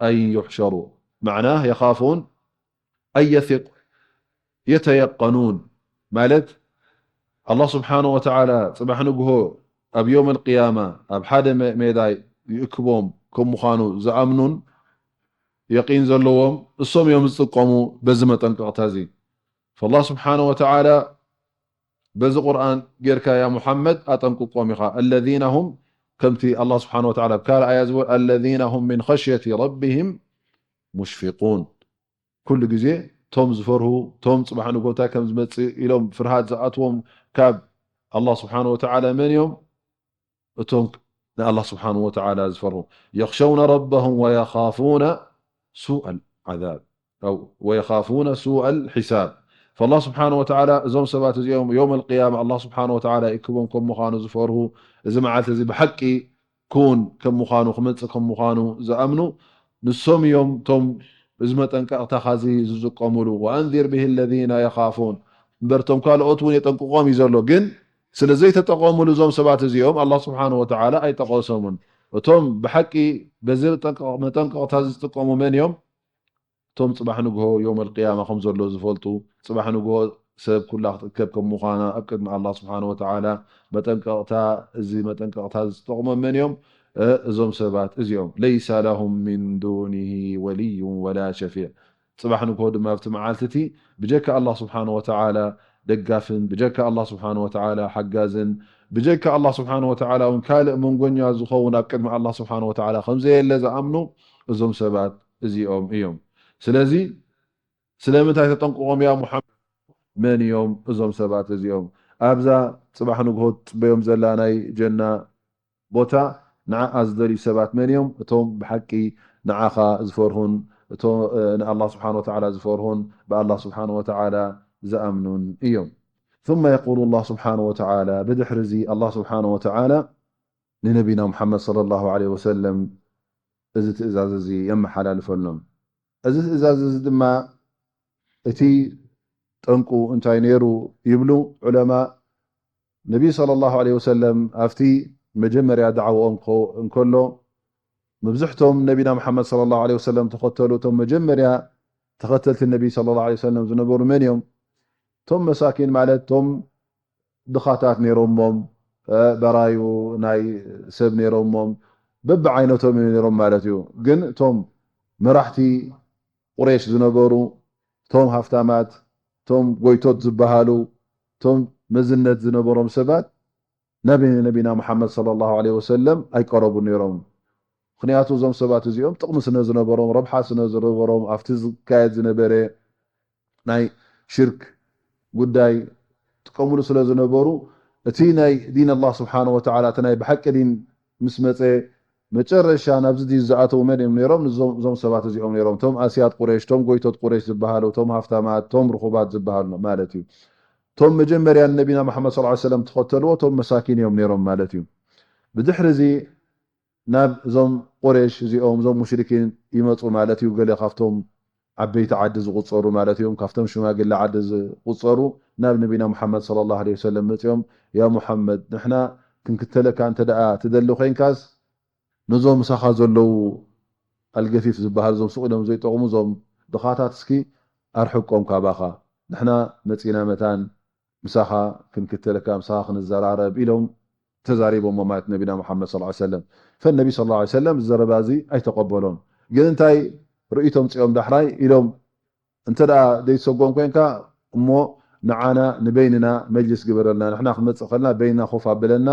أن يحشروا. معناه يخافون أن يثق-، يتيقنون ማለት ኣላህ ስብሓነሁ ወተዓላ ጽባሕ ንግሆ ኣብ ዮም ኣልቅያማ ኣብ ሓደ መ-፣ ሜዳ ይእክቦም ከም ምዃኑ ዝኣምኑን የቂን ዘለዎም እሶም እዮም ዝጥቀሙ በዚ መጠንቀቕታ እዚ። ፈላህ ስብሓነሁ ወተዓላ በዚ ቁርኣን ጌርካ ያ ሙሓመድ ኣጠንቅቆም ኢኻ። الذين هم፣ ከምቲ ኣላህ ስብሓነሁ ወተዓላ ኣብ ካልእ ኣያ ዝበሎ፣ الذين هم من خشية ربهم مشفقون። ኩሉ ግዜ እቲ ቶም ዝፈርሁ፣ ቶም ጽባሕ ንጎ እንታይ ከም ዝመጽእ ኢሎም ፍርሃት ዝኣትዎም ካብ ኣላህ ስብሓን ወተዓላ መን እዮም? እቶም ንኣላህ ስብሓን ወተዓላ ዝፈርሁ። የኽሸውነ ረበሁም ወየኻፉነ ሱእ ኣልዓዛብ። ኣው ወየኻፉነ ሱእ ኣልሒሳብ። ፈላህ ስብሓን ወተዓላ እዞም ሰባት እዚኦም የውም ኣልቅያማ ኣላህ ስብሓን ወተዓላ ይእክቦም ከም ምዃኑ ዝፈርሁ፣ እዚ መዓልቲ እዚ ብሓቂ ክውን ከም ምዃኑ፣ ክመጽእ ከም ምዃኑ ዝኣምኑ፣ ንሶም እዮም እቶም እዚ መጠንቀቕታኻ እዚ ዝጥቀሙሉ። ወኣንዚር ብሂ ለዚነ የኻፉን። እምበር እቶም ካልኦት እውን የጠንቅቖም እዩ ዘሎ። ግን ስለ ዘይተጠቐሙሉ እዞም ሰባት እዚኦም ኣላህ ስብሓን ወተዓላ ኣይጠቐሶምን። እቶም ብሓቂ በዚ ጠንቀቕ-፣ መጠንቀቕታ ዝጥቀሙ መን እዮም? እቶም ጽባሕ ንግሆ የውመል ቅያማ ከም ዘሎ ዝፈልጡ፣ ጽባሕ ንግሆ ሰብ ኩላ ክትእከብ ከም ምዃና ኣብ ቅድሚ ኣላህ ስብሓን ወተዓላ መጠንቀቕታ፣ እዚ መጠንቀቕታ ዝጠቕሞም መን እዮም? እ፣ እዞም ሰባት እዚኦም። ለይሰ ለሁም ሚን ዱኒሂ ወልዩን ወላ ሸፊዕ። ጽባሕ ንግሆ ድማ ኣብቲ መዓልቲ እቲ ብጀካ ኣላህ ስብሓን ወተዓላ ደጋፍን፣ ብጀካ ኣላህ ስብሓን ወተዓላ ሓጋዝን፣ ብጀካ ኣላህ ስብሓን ወተዓላ እውን ካልእ መንጎኛ ዝኸውን ኣብ ቅድሚ ኣላህ ስብሓን ወተዓላ ከም ዘየለ ዝኣምኑ እዞም ሰባት እዚኦም እዮም። ስለዚ ስለምንታይ ተጠንቅቖም ያ ሙሓመድ? መን እዮም እዞም ሰባት እዚኦም? ኣብዛ ጽባሕ ንግሆ ትጽበዮም ዘላ ናይ ጀና ቦታ ንዓኣ ዝደልዩ ሰባት መን እዮም? እቶም ብሓቂ ንዓኻ ዝፈርሁን፣ እቶ-፣ እ፣ ንኣላህ ስብሓን ወተዓላ ዝፈርሁን ብኣላህ ስብሓን ወተዓላ ዝኣምኑን እዮም። ثم يقول الله سبحانه وتعالى፣ ብድሕሪ እዚ ኣላህ ስብሓን ወተዓላ ንነቢና ሙሓመድ ሰለላሁ ዐለይሂ ወሰለም እዚ ትእዛዝ እዚ የመሓላልፈሎም። እዚ ትእዛዝ እዚ ድማ እቲ ጠንቁ እንታይ ነይሩ ይብሉ ዑለማ። ነቢ ሰለላሁ ዐለይሂ ወሰለም ኣብቲ መጀመርያ ዳዕዋኦም ክኸ-፣ እንከሎ፣ መብዝሕቶም ነቢና ሙሓመድ ሰለላሁ ዐለይሂ ወሰለም ተኸተሉ፣ እቶም መጀመርያ ተኸተልቲ ነቢ ሰለላሁ ዐለይሂ ወሰለም ዝነበሩ መን እዮም? እቶም መሳኪን ማለት እቶም ድኻታት ነይሮሞም፣ እ፣ በራዩ ናይ ሰብ ነይሮሞም፣ በብዓይነቶም እዮም ነይሮም ማለት እዩ። ግን እቶም መራሕቲ ቁሬሽ ዝነበሩ፣ እቶም ሃፍታማት፣ እቶም ጎይቶት ዝበሃሉ፣ እቶም መዝነት ዝነበሮም ሰባት ናብ ነቢና ሙሓመድ ሰለላሁ ዐለይሂ ወሰለም ኣይቀረቡን ነይሮም። ምኽንያቱ እዞም ሰባት እዚኦም ጥቕሚ ስነ ዝነበሮም፣ ረብሓ ስነ ዝነበሮም፣ ኣብቲ ዝካየድ ዝነበረ ናይ ሽርክ ጉዳይ ጥቀሙሉ ስለ ዝነበሩ፣ እቲ ናይ ዲን ኣላህ ስብሓነ ወተዓላ፣ እቲ ናይ ብሓቂ ዲን ምስ መጸ፣ መጨረሻ ናብዚ ዲን ዝኣተዉ መን እዮም ነይሮም? እዞም፣ እዞም ሰባት እዚኦም ነይሮም። እቶም ኣስያድ ቁረይሽ፣ እቶም ጎይቶት ቁረይሽ ዝበሃሉ፣ እቶም ሃፍታማት፣ እቶም ርኹባት ዝበሃሉ ማለት እዩ። እቶም መጀመርያ ንነቢና መሓመድ ሰለላሁ ዐለይሂ ወሰለም ተኸተልዎ፣ እቶም መሳኪን እዮም ነይሮም ማለት እዩ። ብድሕሪ እዚ ናብ እዞም ቁረይሽ እዚኦም፣ እዞም ሙሽሪኪን ይመጹ ማለት እዩ። ገለ ካብቶም ዓበይቲ ዓዲ ዝቑጸሩ ማለት እዮም፣ ካብቶም ሽማግለ ዓዲ ዝቑጸሩ ናብ ነቢና ሙሓመድ ሰለላሁ ዐለይሂ ወሰለም መጺኦም፣ "ያ ሙሓመድ፣ ንሕና ክንክተለካ እንተ ደኣ ትደሊ ኮይንካስ፣ ነዞም ምሳኻ ዘለዉ ኣልገፊፍ ዝበሃሉ፣ እዞም ስቕ ኢሎም ዘይጠቕሙ፣ እዞም ድኻታት እስኪ ኣርሕቆም ካባኻ። ንሕና መጺና መታን ምሳኻ ክንክተለካ፣ ምሳኻ ክንዘራረብ" ኢሎም ተዛሪቦሞ ማለት ነቢና ሙሓመድ ሰለላሁ ዐለይሂ ወሰለም። ፈነቢ ሰለላሁ ዐለይሂ ወሰለም ዘረባ እዚ ኣይተቐበሎን። ግን እንታይ ርእይቶ ኣምጺኦም ዳሕራይ ኢሎም፣ "እንተ ደኣ ዘይትሰጎም ኮንካ እሞ ንዓና ንበይንና መጅልስ ግበረልና፣ ንሕና ክንመጽእ ከለና በይንና ኮፍ ኣብለና፣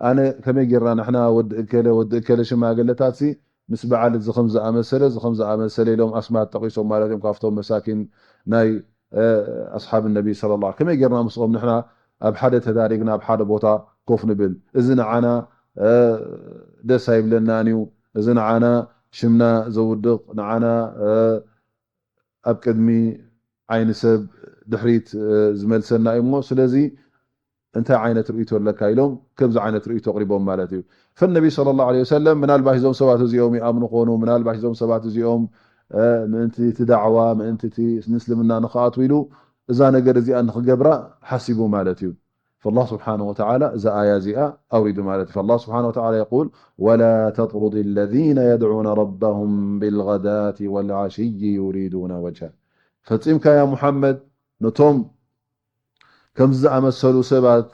ኣነ ከመይ ጌርና ንሕና ወዲ እከለ፣ ወዲ እከለ ሽማግለታትሲ ምስ በዓል እዚ ከም ዝኣመሰለ፣ እዚ ከም ዝኣመሰለ" ኢሎም ኣስማት ጠቒሶም ማለት እዮም፣ ካብቶም መሳኪን ናይ፣ እ፣ ኣስሓብ ነቢ ሰለላሁ ዐለይሂ ወሰለም። "ከመይ ጌርና ምስኦም ንሕና ኣብ ሓደ ተዳሪግና ኣብ ሓደ ቦታ ኮፍ ንብል? እዚ ንዓና፣ እ፣ ደስ ኣይብለናን እዩ። እዚ ንዓና ሽምና ዘውድቕ፣ ንዓና፣ እ፣ ኣብ ቅድሚ ዓይኒ ሰብ ድሕሪት፣ እ፣ ዝመልሰና እዩ እሞ፣ ስለዚ እንታይ ዓይነት ርእይቶ ኣለካ?" ኢሎም ከምዚ ዓይነት ርእይቶ ኣቕሪቦም ማለት እዩ። ፈነቢ ሰለላሁ ዐለይሂ ወሰለም ምናልባሽ እዞም ሰባት እዚኦም ይኣምኑ ኾኑ፣ ምናልባሽ እዞም ሰባት እዚኦም፣ እ፣ ምእንቲ እቲ ዳዕዋ፣ ምእንቲ እቲ ንእስልምና ንኽኣትዉ ኢሉ እዛ ነገር እዚኣ ንኽገብራ ሓሲቡ ማለት እዩ። ፈላህ ስብሓነ ወተዓላ እዛ ኣያ እዚኣ ኣውሪዱ ማለት እዩ። ፈላህ ስብሓነ ወተዓላ የቁል፣ "ወላ ተጥሩድ ለዚነ የድዑነ ረበሁም ቢልገዳቲ ወልዓሽይ ዩሪዱነ ወጅሃ።" ፈጺምካ ያ ሙሓመድ ነቶም ከምዚ ዝኣመሰሉ ሰባት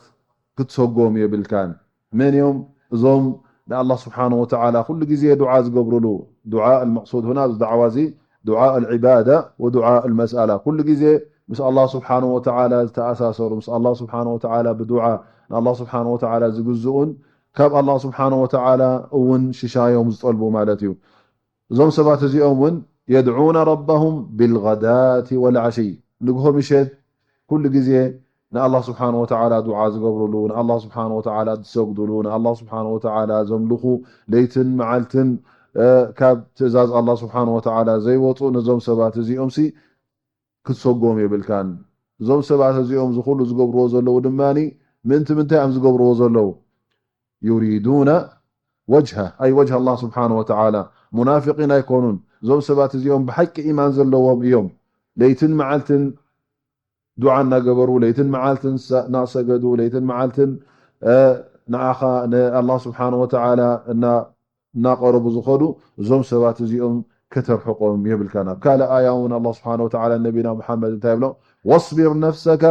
ክትሰጎም የብልካን። መን እዮም እዞም ንኣላህ ስብሓነ ወተዓላ ኩሉ ግዜ ዱዓ ዝገብሩሉ? ዱዓ ኣልመቅሱድ ሁና ኣብዚ ዳዕዋ እዚ ዱዓ ኣልዒባዳ ወዱዓ ኣልመስኣላ፣ ኩሉ ግዜ ምስ ኣላህ ስብሓነ ወተዓላ ዝተኣሳሰሩ፣ ምስ ኣላህ ስብሓነ ወተዓላ ብዱዓ ንኣላህ ስብሓነ ወተዓላ ዝግዝኡን ካብ ኣላህ ስብሓነ ወተዓላ እውን ሽሻዮም ዝጠልቡ ማለት እዩ። እዞም ሰባት እዚኦም እውን يدعون ربهم بالغداة والعشي ንግሆ ምሸት ኩሉ ግዜ ንኣላህ ስብሓን ወተዓላ ዱዓ ዝገብሩሉ፣ ንኣላህ ስብሓን ወተዓላ ዝሰግዱሉ፣ ንኣላህ ስብሓን ወተዓላ ዘምልኹ፣ ለይትን መዓልትን ካብ ትእዛዝ ኣላህ ስብሓን ወተዓላ ዘይወፁ ነዞም ሰባት እዚኦምሲ ክትሰጎም የብልካን። እዞም ሰባት እዚኦም ዝኹሉ ዝገብርዎ ዘለዉ ድማ ምእንቲ ምንታይ እዮም ዝገብርዎ ዘለዉ? ዩሪዱነ ወጅሃ ኣይ ወጅሃ ኣላህ ስብሓን ወተዓላ። ሙናፊቂን ኣይኮኑን። እዞም ሰባት እዚኦም ብሓቂ ኢማን ዘለዎም እዮም። ለይትን መዓልትን ዱዓ እናገበሩ፣ ለይትን መዓልትን እናሰገዱ፣ ለይትን መዓልትን ንዓኻ ንኣላህ ስብሓን ወተዓላ እናቐረቡ ዝኸዱ እዞም ሰባት እዚኦም ከተርሕቆም የብልካን። ኣብ ካልእ ኣያ እውን ኣላህ ስብሓን ወተዓላ ነቢና ሙሓመድ እንታይ ይብሎ? واصبر نفسك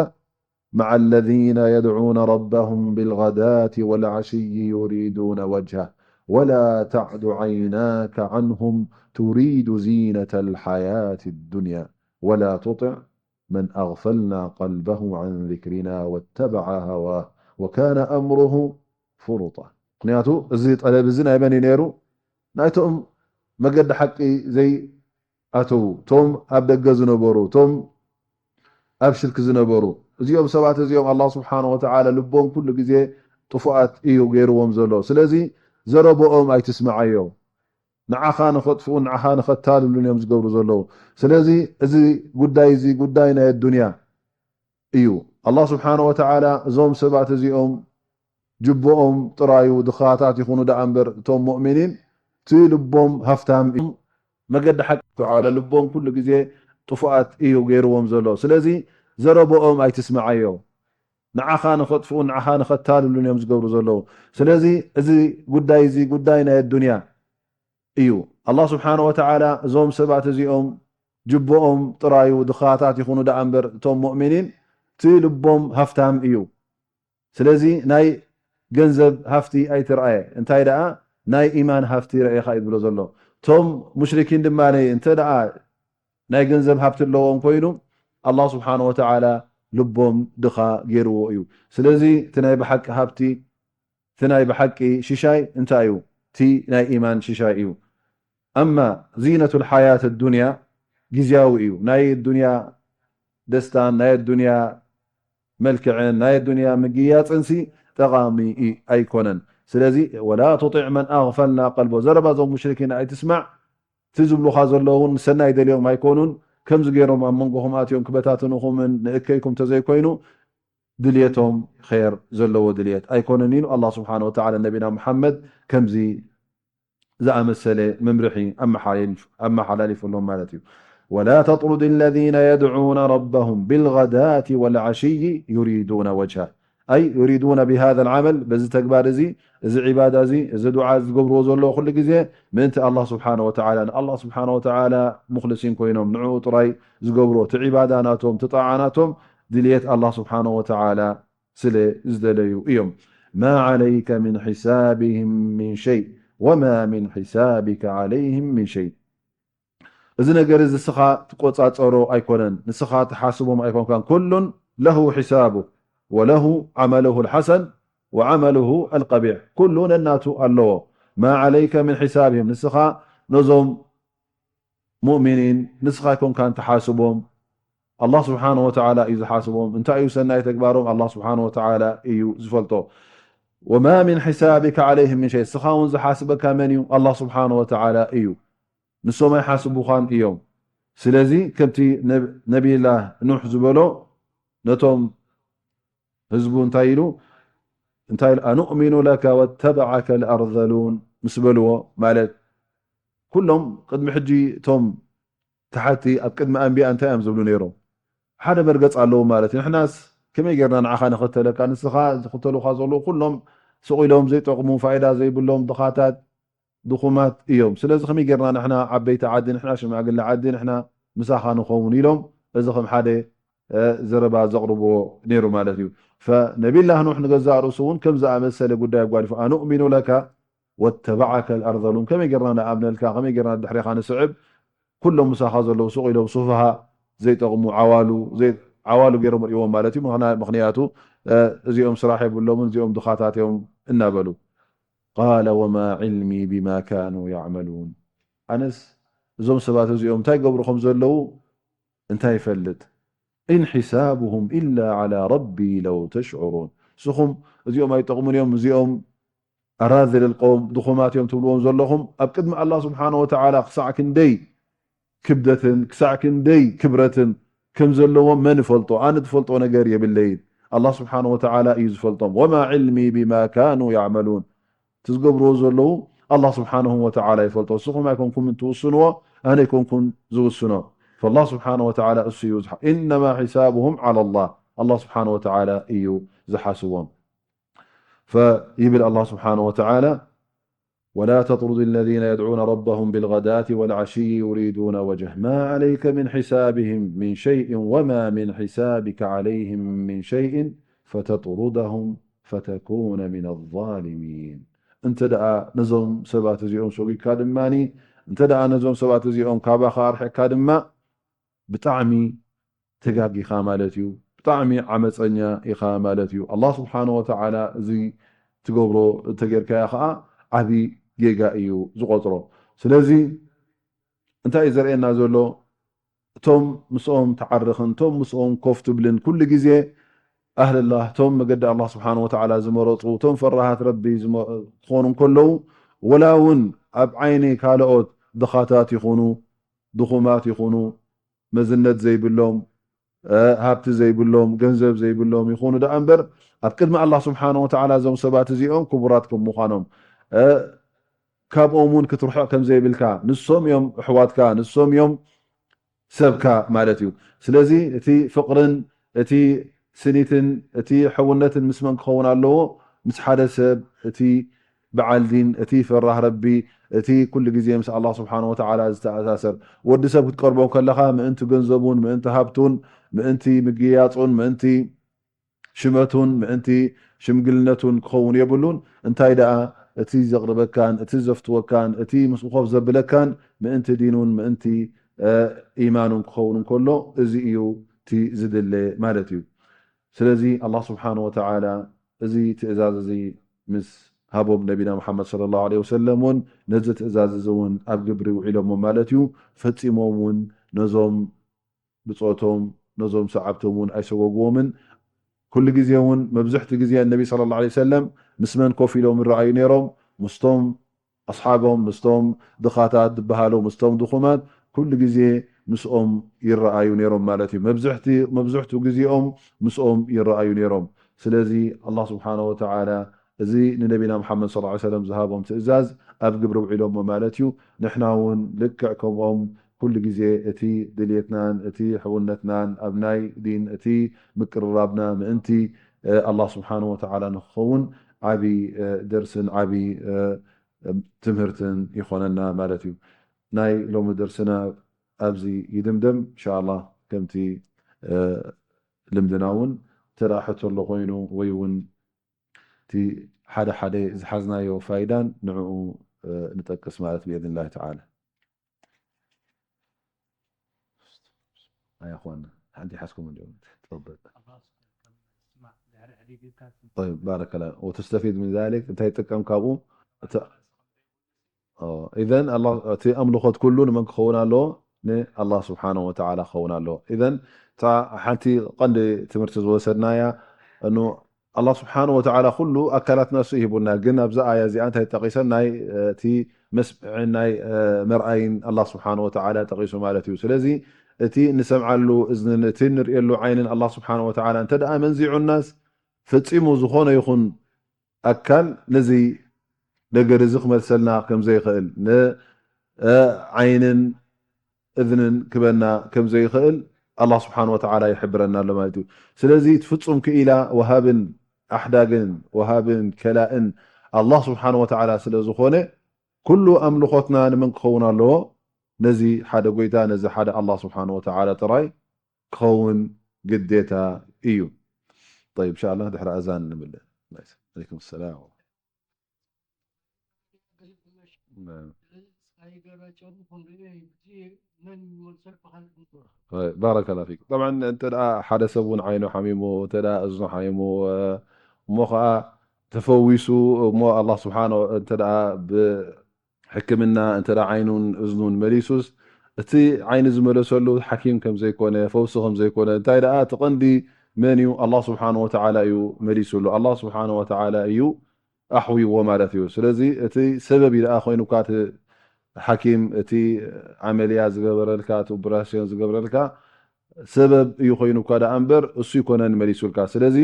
مع الذين يدعون ربهم بالغداة والعشي يريدون وجهه ولا تعد عيناك عنهم تريد زينة الحياة الدنيا ولا تطع من أغفلنا قلبه عن ذكرنا واتبع هواه وكان أمره فرطا. ምክንያቱ እዚ ጠለብ እዚ ናይ መን እዩ ነይሩ? ናይቶም መገዲ ሓቂ ዘይኣተዉ፣ ቶም ኣብ ደገ ዝነበሩ፣ ቶም ኣብ ሽርክ ዝነበሩ። እዚኦም ሰባት እዚኦም ኣላህ ስብሓን ወተዓላ ልቦም ኩሉ ግዜ ጥፉኣት እዩ ገይርዎም ዘሎ። ስለዚ ዘረብኦም ኣይትስምዓዮ። ንዓኻ ንኸጥፍኡን ንዓኻ ንኸታልሉን እዮም ዝገብሩ ዘለዉ። ስለዚ እዚ ጉዳይ እዚ ጉዳይ ናይ ኣዱንያ እዩ። ኣላህ ስብሓን ወተዓላ እዞም ሰባት እዚኦም ጅቦኦም ጥራዩ ድኻታት ይኹኑ ደኣ እምበር እቶም ሙእሚኒን እቲ ልቦም ሃፍታም እዩ። መገዲ ሓቂ ተዓላ ልቦም ኩሉ ግዜ ጥፉኣት እዩ ገይርዎም ዘሎ። ስለዚ ዘረብኦም ኣይትስምዓዮ። ንዓኻ ንኸጥፍኡን ንዓኻ ንኸታልሉን እዮም ዝገብሩ ዘለዉ። ስለዚ እዚ ጉዳይ እዚ ጉዳይ ናይ ኣዱንያ እዩ። ኣላህ ስብሓን ወተዓላ እዞም ሰባት እዚኦም ጅቦኦም ጥራዩ ድኻታት ይኹኑ ደኣ እምበር እቶም ሙእሚኒን እቲ ልቦም ሃፍታም እዩ። ስለዚ ናይ ገንዘብ ሃፍቲ ኣይትርኣየ፣ እንታይ ደኣ ናይ ኢማን ሃፍቲ ረኤኻ እዩ ዝብሎ ዘሎ። እቶም ሙሽሪኪን ድማ እንተ ደኣ ናይ ገንዘብ ሃብቲ ኣለዎም ኮይኑ ኣላህ ስብሓን ወተዓላ ልቦም ድኻ ገይርዎ እዩ። ስለዚ እቲ ናይ ብሓቂ ሃብቲ እቲ ናይ ብሓቂ ሽሻይ እንታይ እዩ? እቲ ናይ ኢማን ሽሻይ እዩ። ኣማ ዚነቱ ልሓያት ኣዱንያ ግዝያዊ እዩ። ናይ ኣዱንያ ደስታን ናይ ኣዱንያ መልክዕን ናይ ኣዱንያ ምግያፅንሲ ጠቓሚ ኢ- ኣይኮነን። ስለዚ ወላ ቱጢዕ መን ኣغፈልና ቀልቦ ዘረባ እዞም ሙሽሪኪን ኣይትስማዕ። እቲ ዝብሉኻ ዘለዉ እውን ሰናይ ደልዮም ኣይኮኑን። ከምዚ ገይሮም ኣብ መንጎኹም ኣትዮም ክበታትኑኹምን ንእከይኩም ተዘይኮይኑ ድልየቶም ኸይር ዘለዎ ድልየት ኣይኮነን ኢሉ ኣላህ ስብሓን ወተዓላ ነቢና ሙሓመድ ከምዚ ዝኣመሰለ መምርሒ ኣመሓላሊፉሎም ማለት እዩ። ولا تطرد الذين يدعون ربهم بالغداة والعشي يريدون وجهه أي يريدون بهذا العمل በዚ ተግባር እዚ እዚ ዒባዳ እዚ እዚ ዱዓ ዝገብርዎ ዘለዉ ኩሉ ግዜ ምእንቲ ኣላህ ስብሓን ወተዓላ ንኣላህ ስብሓን ወተዓላ ሙክልሲን ኮይኖም ንዕኡ ጥራይ ዝገብርዎ እቲ ዒባዳ ናቶም እቲ ጣዓ ናቶም ድልየት ኣላህ ስብሓን ወተዓላ ስለ ዝደለዩ እዮም። ما عليك من حسابهم من شيء وما من حسابك عليهم من شيء እዚ ነገር እዚ ንስኻ ትቆጻጸሮ ኣይኮነን፣ ንስኻ ትሓስቦም ኣይኮንካን። ኩሉን له حسابه وله عمله الحسن وعمله القبيح ኩሉ ነናቱ ኣለዎ። ما عليك من حسابهم ንስኻ ነዞም ሙእሚኒን ንስኻ ኣይኮንካን ትሓስቦም፣ ኣላህ ስብሓን ወተዓላ እዩ ዝሓስቦም። እንታይ እዩ ሰናይ ተግባሮም ኣላህ ስብሓን ወተዓላ እዩ ዝፈልጦ። وما من حسابك عليهم من شيء ንስኻ እውን ዝሓስበካ መን እዩ? ኣላህ ስብሓን ወተዓላ እዩ። ንሶም ኣይሓስቡኻን እዮም። ስለዚ ከምቲ ነብ- ነቢይላህ ኑሕ ዝበሎ ነቶም ህዝቡ እንታይ ኢሉ እንታይ ኢሉ ኣኑእሚኑ ለካ ወተበዓከ ልኣርዘሉን ምስ በልዎ ማለት ኩሎም ቅድሚ ሕጂ እቶም ተሓቲ ኣብ ቅድሚ ኣንቢያ እንታይ እዮም ዝብሉ ነይሮም? ሓደ መርገፅ ኣለዎም ማለት እዩ። ንሕናስ ከመይ ጌርና ንዓኻ ንኸተለካ? ንስኻ ዝኽተሉኻ ዘለዉ ኩሎም ስቕ ኢሎም ዘይጠቕሙ ፋይዳ ዘይብሎም ድኻታት ድኹማት እዮም። ስለዚ ከመይ ጌርና ንሕና ዓበይቲ ዓዲ ንሕና ሽማግለ ዓዲ ንሕና ምሳኻ ንኸውን ኢሎም እዚ ከም ሓደ ዘረባ ዘቕርብዎ ነይሩ ማለት እዩ። ነቢላህ ኑሕ ንገዛእ ርእሱ እውን ከም ዝኣመሰለ ጉዳይ ኣጓሊፉ ኣኑእሚኑ ለካ ወተባዓከ ኣርዘሉን ከመይ ጌርና ንኣምነልካ ከመይ ጌርና ድሕሬኻ ንስዕብ ኩሎም ምሳኻ ዘለዉ ሱቕ ኢሎም ሱፍሃ ዘይጠቕሙ ዓዋሉ ዓዋሉ ገይሮም ርእዎም ማለት እዩ። ምኽንያቱ እዚኦም ስራሕ የብሎምን እዚኦም ድኻታት እዮም እናበሉ ቃለ ወማ ዕልሚ ብማ ካኑ ያዕመሉን ኣነስ እዞም ሰባት እዚኦም እንታይ ገብሩ ከም ዘለዉ እንታይ ይፈልጥ? إن حسابهم إلا على ربي لو تشعرون. ንስኹም እዚኦም ኣይጠቕሙን እዮም፣ እዚኦም ኣራዝል ቀውም ድኹማት እዮም ትብልዎም ዘለኹም፣ ኣብ ቅድሚ ኣላህ ስብሓነ ወተዓላ ክሳዕ ክንደይ ክብደትን ክሳዕ ክንደይ ክብረትን ከም ዘለዎም መን ይፈልጦ? ኣነ ዝፈልጦ ነገር የብለይን። ኣላህ ስብሓነ ወተዓላ እዩ ዝፈልጦም። وما علمي بما كانوا يعملون። እቲ ዝገብርዎ ዘለዉ ኣላህ ስብሓነሁ ወተዓላ ይፈልጦ። ንስኹም ኣይኮንኩምን ትውስንዎ፣ ኣነ ኣይኮንኩን ዝውስኖ። ፈላህ ስብሓነሁ ወተዓላ እሱ እዩ ዝሓ-፣ إنما حسابهم على الله። ኣላህ ስብሓነሁ ወተዓላ እዩ ዝሓስቦም። ፈይብል ኣላህ ስብሓነሁ ወተዓላ፣ ولا تطرد الذين يدعون ربهم بالغداة والعشي يريدون وجهه ما عليك من حسابهم من شيء وما من حسابك عليهم من شيء فتطردهم فتكون من الظالمين. እንተ ደኣ ነዞም ሰባት እዚኦም ሰጒግካ ድማኒ፣ እንተ ደኣ ነዞም ሰባት እዚኦም ካባኻ ኣርሒቕካ ድማ፣ ብጣዕሚ ተጋጊኻ ማለት እዩ። ብጣዕሚ ዓመፀኛ ኢኻ ማለት እዩ። ኣላህ ስብሓነ ወተዓላ እዚ ትገብሮ እንተጌርካዮ ኸዓ ዓብዪ ጌጋ እዩ ዝቖፅሮ። ስለዚ እንታይ እዩ ዘርእየና ዘሎ? እቶም ምስኦም ትዓርኽን እቶም ምስኦም ኮፍ ትብልን ኩሉ ግዜ ኣህልላህ፣ እቶም መገዲ ኣላህ ስብሓነ ወተዓላ ዝመረፁ፣ እቶም ፈራሃት ረቢ ዝመ-፣ ክኾኑ እንከለዉ፣ ወላ እውን ኣብ ዓይኒ ካልኦት ድኻታት ይኹኑ፣ ድኹማት ይኹኑ፣ መዝነት ዘይብሎም፣ እ፣ ሃብቲ ዘይብሎም፣ ገንዘብ ዘይብሎም ይኹኑ ደኣ እምበር፣ ኣብ ቅድሚ ኣላህ ስብሓነ ወተዓላ እዞም ሰባት እዚኦም ክቡራት ከም ምዃኖም፣ እ፣ ካብኦም እውን ክትርሕቕ ከም ዘይብልካ፣ ንሶም እዮም ኣሕዋትካ፣ ንሶም እዮም ሰብካ ማለት እዩ። ስለዚ እቲ ፍቕርን እቲ ስኒትን እቲ ሕውነትን ምስ መን ክኸውን ኣለዎ? ምስ ሓደ ሰብ፣ እቲ በዓል ዲን፣ እቲ ፈራህ ረቢ፣ እቲ ኩሉ ግዜ ምስ ኣላህ ስብሓነ ወተዓላ ዝተኣሳሰር። ወዲ ሰብ ክትቀርቦ ከለኻ ምእንቲ ገንዘቡን ምእንቲ ሃብቱን ምእንቲ ምግያጹን ምእንቲ ሽመቱን ምእንቲ ሽምግልነቱን ክኸውን የብሉን። እንታይ ደኣ እቲ ዘቕርበካን እቲ ዘፍትወካን እቲ ምስኡ ኮፍ ዘብለካን ምእንቲ ዲኑን ምእንቲ፣ እ፣ ኢማኑን ክኸውን እንከሎ፣ እዚ እዩ እቲ ዝድለ ማለት እዩ። ስለዚ ኣላህ ስብሓነ ወተዓላ እዚ ትእዛዝ እዚ ምስ ሃቦም ነቢና ሙሓመድ ሰለላሁ ዐለይሂ ወሰለም እውን ነዚ ትእዛዝ እዚ እውን ኣብ ግብሪ ውዒሎሞ ማለት እዩ። ፈጺሞም እውን ነዞም ብጾቶም፣ ነዞም ሰዓብቶም እውን ኣይሰጎግዎምን። ኩሉ ግዜ እውን፣ መብዝሕቲ ግዜ ነቢ ሰለላሁ ዐለይሂ ወሰለም ምስ መን ኮፍ ኢሎም ይረኣዩ ነይሮም? ምስቶም ኣስሓቦም፣ ምስቶም ድኻታት ዝበሃሉ፣ ምስቶም ድኹማት ኩሉ ግዜ ምስኦም ይረኣዩ ነይሮም ማለት እዩ። መብዝሕቲ-፣ መብዝሕቱ ግዜኦም ምስኦም ይረኣዩ ነይሮም። ስለዚ ኣላህ ስብሓነ ወተዓላ እዚ ንነቢና መሓመድ ሰለላሁ ዐለይሂ ወሰለም ዝሃቦም ትእዛዝ ኣብ ግብሪ ውዒሎሞ ማለት እዩ። ንሕና እውን ልክዕ ከምኦም ኩሉ ግዜ እቲ ድልየትናን እቲ ሕውነትናን ኣብ ናይ ዲን እቲ ምቅርራብና ምእንቲ፣ እ፣ ኣላህ ስብሓነ ወተዓላ ንክኸውን ዓቢ፣ እ፣ ደርስን ዓቢ፣ እ፣ ትምህርትን ይኾነና ማለት እዩ። ናይ ሎሚ ደርስና ኣብዚ ይድምደም። እንሻ ኣላህ ከምቲ፣ እ፣ ልምድና እውን እንተ ደኣ ሕቶ ኣሎ ኮይኑ ወይ እውን እቲ ሓደ ሓደ ዝሓዝናዮ ፋይዳን ንዕኡ፣ እ፣ ንጠቅስ ማለት ብኢዝኒላሂ ተዓላ። ኣያ ኣኽዋና፣ ሓንቲ ሓዝኩም እንዲኹም። ተፈደል። طيب، ባረከላ። وتستفيد من ذلك፣ እንታይ ትጥቀም ካብኡ? እተ-፣ ኦ፣ ኢዘን ኣላህ፣ እቲ ኣምልኾት ኩሉ ንመን ክኸውን ኣለዎ? ንኣላህ ስብሓነሁ ወተዓላ ክኸውን ኣለዎ። ኢዘን እታ ሓንቲ ቀንዲ ትምህርቲ ዝወሰድናያ፣ እኑ ኣላህ ስብሓነሁ ወተዓላ ኩሉ ኣካላትና እሱ ሂቡና፣ ግን ኣብዛ ኣያ እዚኣ እንታይ ጠቒሰን? ናይ፣ እ፣ እቲ መስምዕን ናይ፣ እ፣ መርኣይን ኣላህ ስብሓነሁ ወተዓላ ጠቒሱ ማለት እዩ። ስለዚ እቲ እንሰምዓሉ እዝንን እቲ እንርእየሉ ዓይንን ኣላህ ስብሓነሁ ወተዓላ እንተ ደኣ መንዚዑናስ፣ ፈጺሙ ዝኾነ ይኹን ኣካል ነዚ ነገር እዚ ክመልሰልና ከም ዘይኽእል፣ ን-፣ እ፣ ዓይንን እዝንን ክበና ከም ዘይኽእል ኣላህ ስብሓነሁ ወተዓላ ይሕብረና ኣሎ ማለት እዩ። ስለዚ እቲ ፍጹም ክኢላ ወሃብን ኣሕዳግን ወሃብን ከላእን ኣላህ ስብሓነሁ ወተዓላ ስለ ዝኾነ፣ ኩሉ ኣምልኾትና ንመን ክኸውን ኣለዎ? ነዚ ሓደ ጎይታ፣ ነዚ ሓደ ኣላህ ስብሓነሁ ወተዓላ ጥራይ ክኸውን ግዴታ እዩ። ጠይብ፣ እንሻ ኣላህ ድሕሪ ኣዛን ንምልእ። ናይስ። ዓለይኩም ሰላም። ናም። ባረከላ ፊክ። ጠብዓን እንተ ደኣ ሓደ ሰብ እውን ዓይኑ ሓሚሙ፣ እንተ ደኣ እዝኑ ሓሚሙ፣ እ፣ እሞ ኸዓ ተፈዊሱ፣ እሞ ኣላህ ስብሓነ ወ-፣ እንተ ደኣ ብ-፣ ሕክምና እንተ ደኣ ዓይኑን እዝኑን መሊሱስ፣ እቲ ዓይኒ ዝመለሰሉ ሓኪም ከም ዘይኮነ፣ ፈውሲ ከም ዘይኮነ፣ እንታይ ደኣ እቲ ቀንዲ መን እዩ? ኣላህ ስብሓነ ወተዓላ እዩ መሊሱሉ። ኣላህ ስብሓነ ወተዓላ እዩ ኣሕውይዎ ማለት እዩ። ስለዚ እቲ ሰበብ እዩ ደኣ ኮይኑካ፣ እቲ ሓኪም፣ እቲ ዓመልያ ዝገበረልካ፣ እቲ ኦፕራስዮን ዝገብረልካ ሰበብ እዩ ኮይኑካ ደኣ እምበር እሱ ይኮነን መሊሱልካ። ስለዚ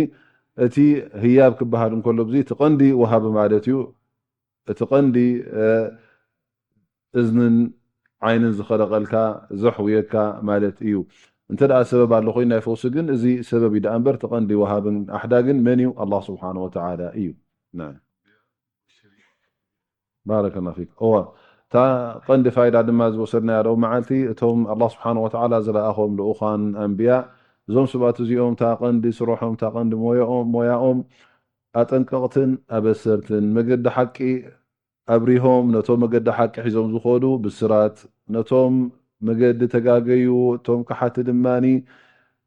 እቲ ህያብ ክበሃል እንከሎ፣ እዚ እቲ ቀንዲ ወሃቢ ማለት እዩ። እቲ ቀንዲ፣ እ፣ እዝንን ዓይንን ዝኸለቐልካ፣ ዘሕውየካ ማለት እዩ። እንተ ደኣ ሰበብ ኣሎ ኮይኑ ናይ ፈውሲ ግን፣ እዚ ሰበብ እዩ ደኣ እምበር፣ እቲ ቀንዲ ወሃብን ኣሕዳግን መን እዩ? ኣላህ ስብሓነ ወተዓላ እዩ። ናም። ባረከላሁ ፊክ። እወ፣ እታ ቀንዲ ፋይዳ ድማ ዝወሰድናያ ዶ መዓልቲ፣ እቶም ኣላህ ስብሓነ ወተዓላ ዝለኣኾም ልኡኻን ኣንብያ፣ እዞም ሰባት እዚኦም እታ ቀንዲ ስርሖም፣ እታ ቀንዲ ሞያኦም፣ ሞያኦም ኣጠንቀቕትን ኣበሰርትን፣ መገዲ ሓቂ ኣብሪሆም፣ ነቶም መገዲ ሓቂ ሒዞም ዝኸዱ ብስራት፣ ነቶም መገዲ ተጋገዩ፣ እቶም ከሓቲ ድማኒ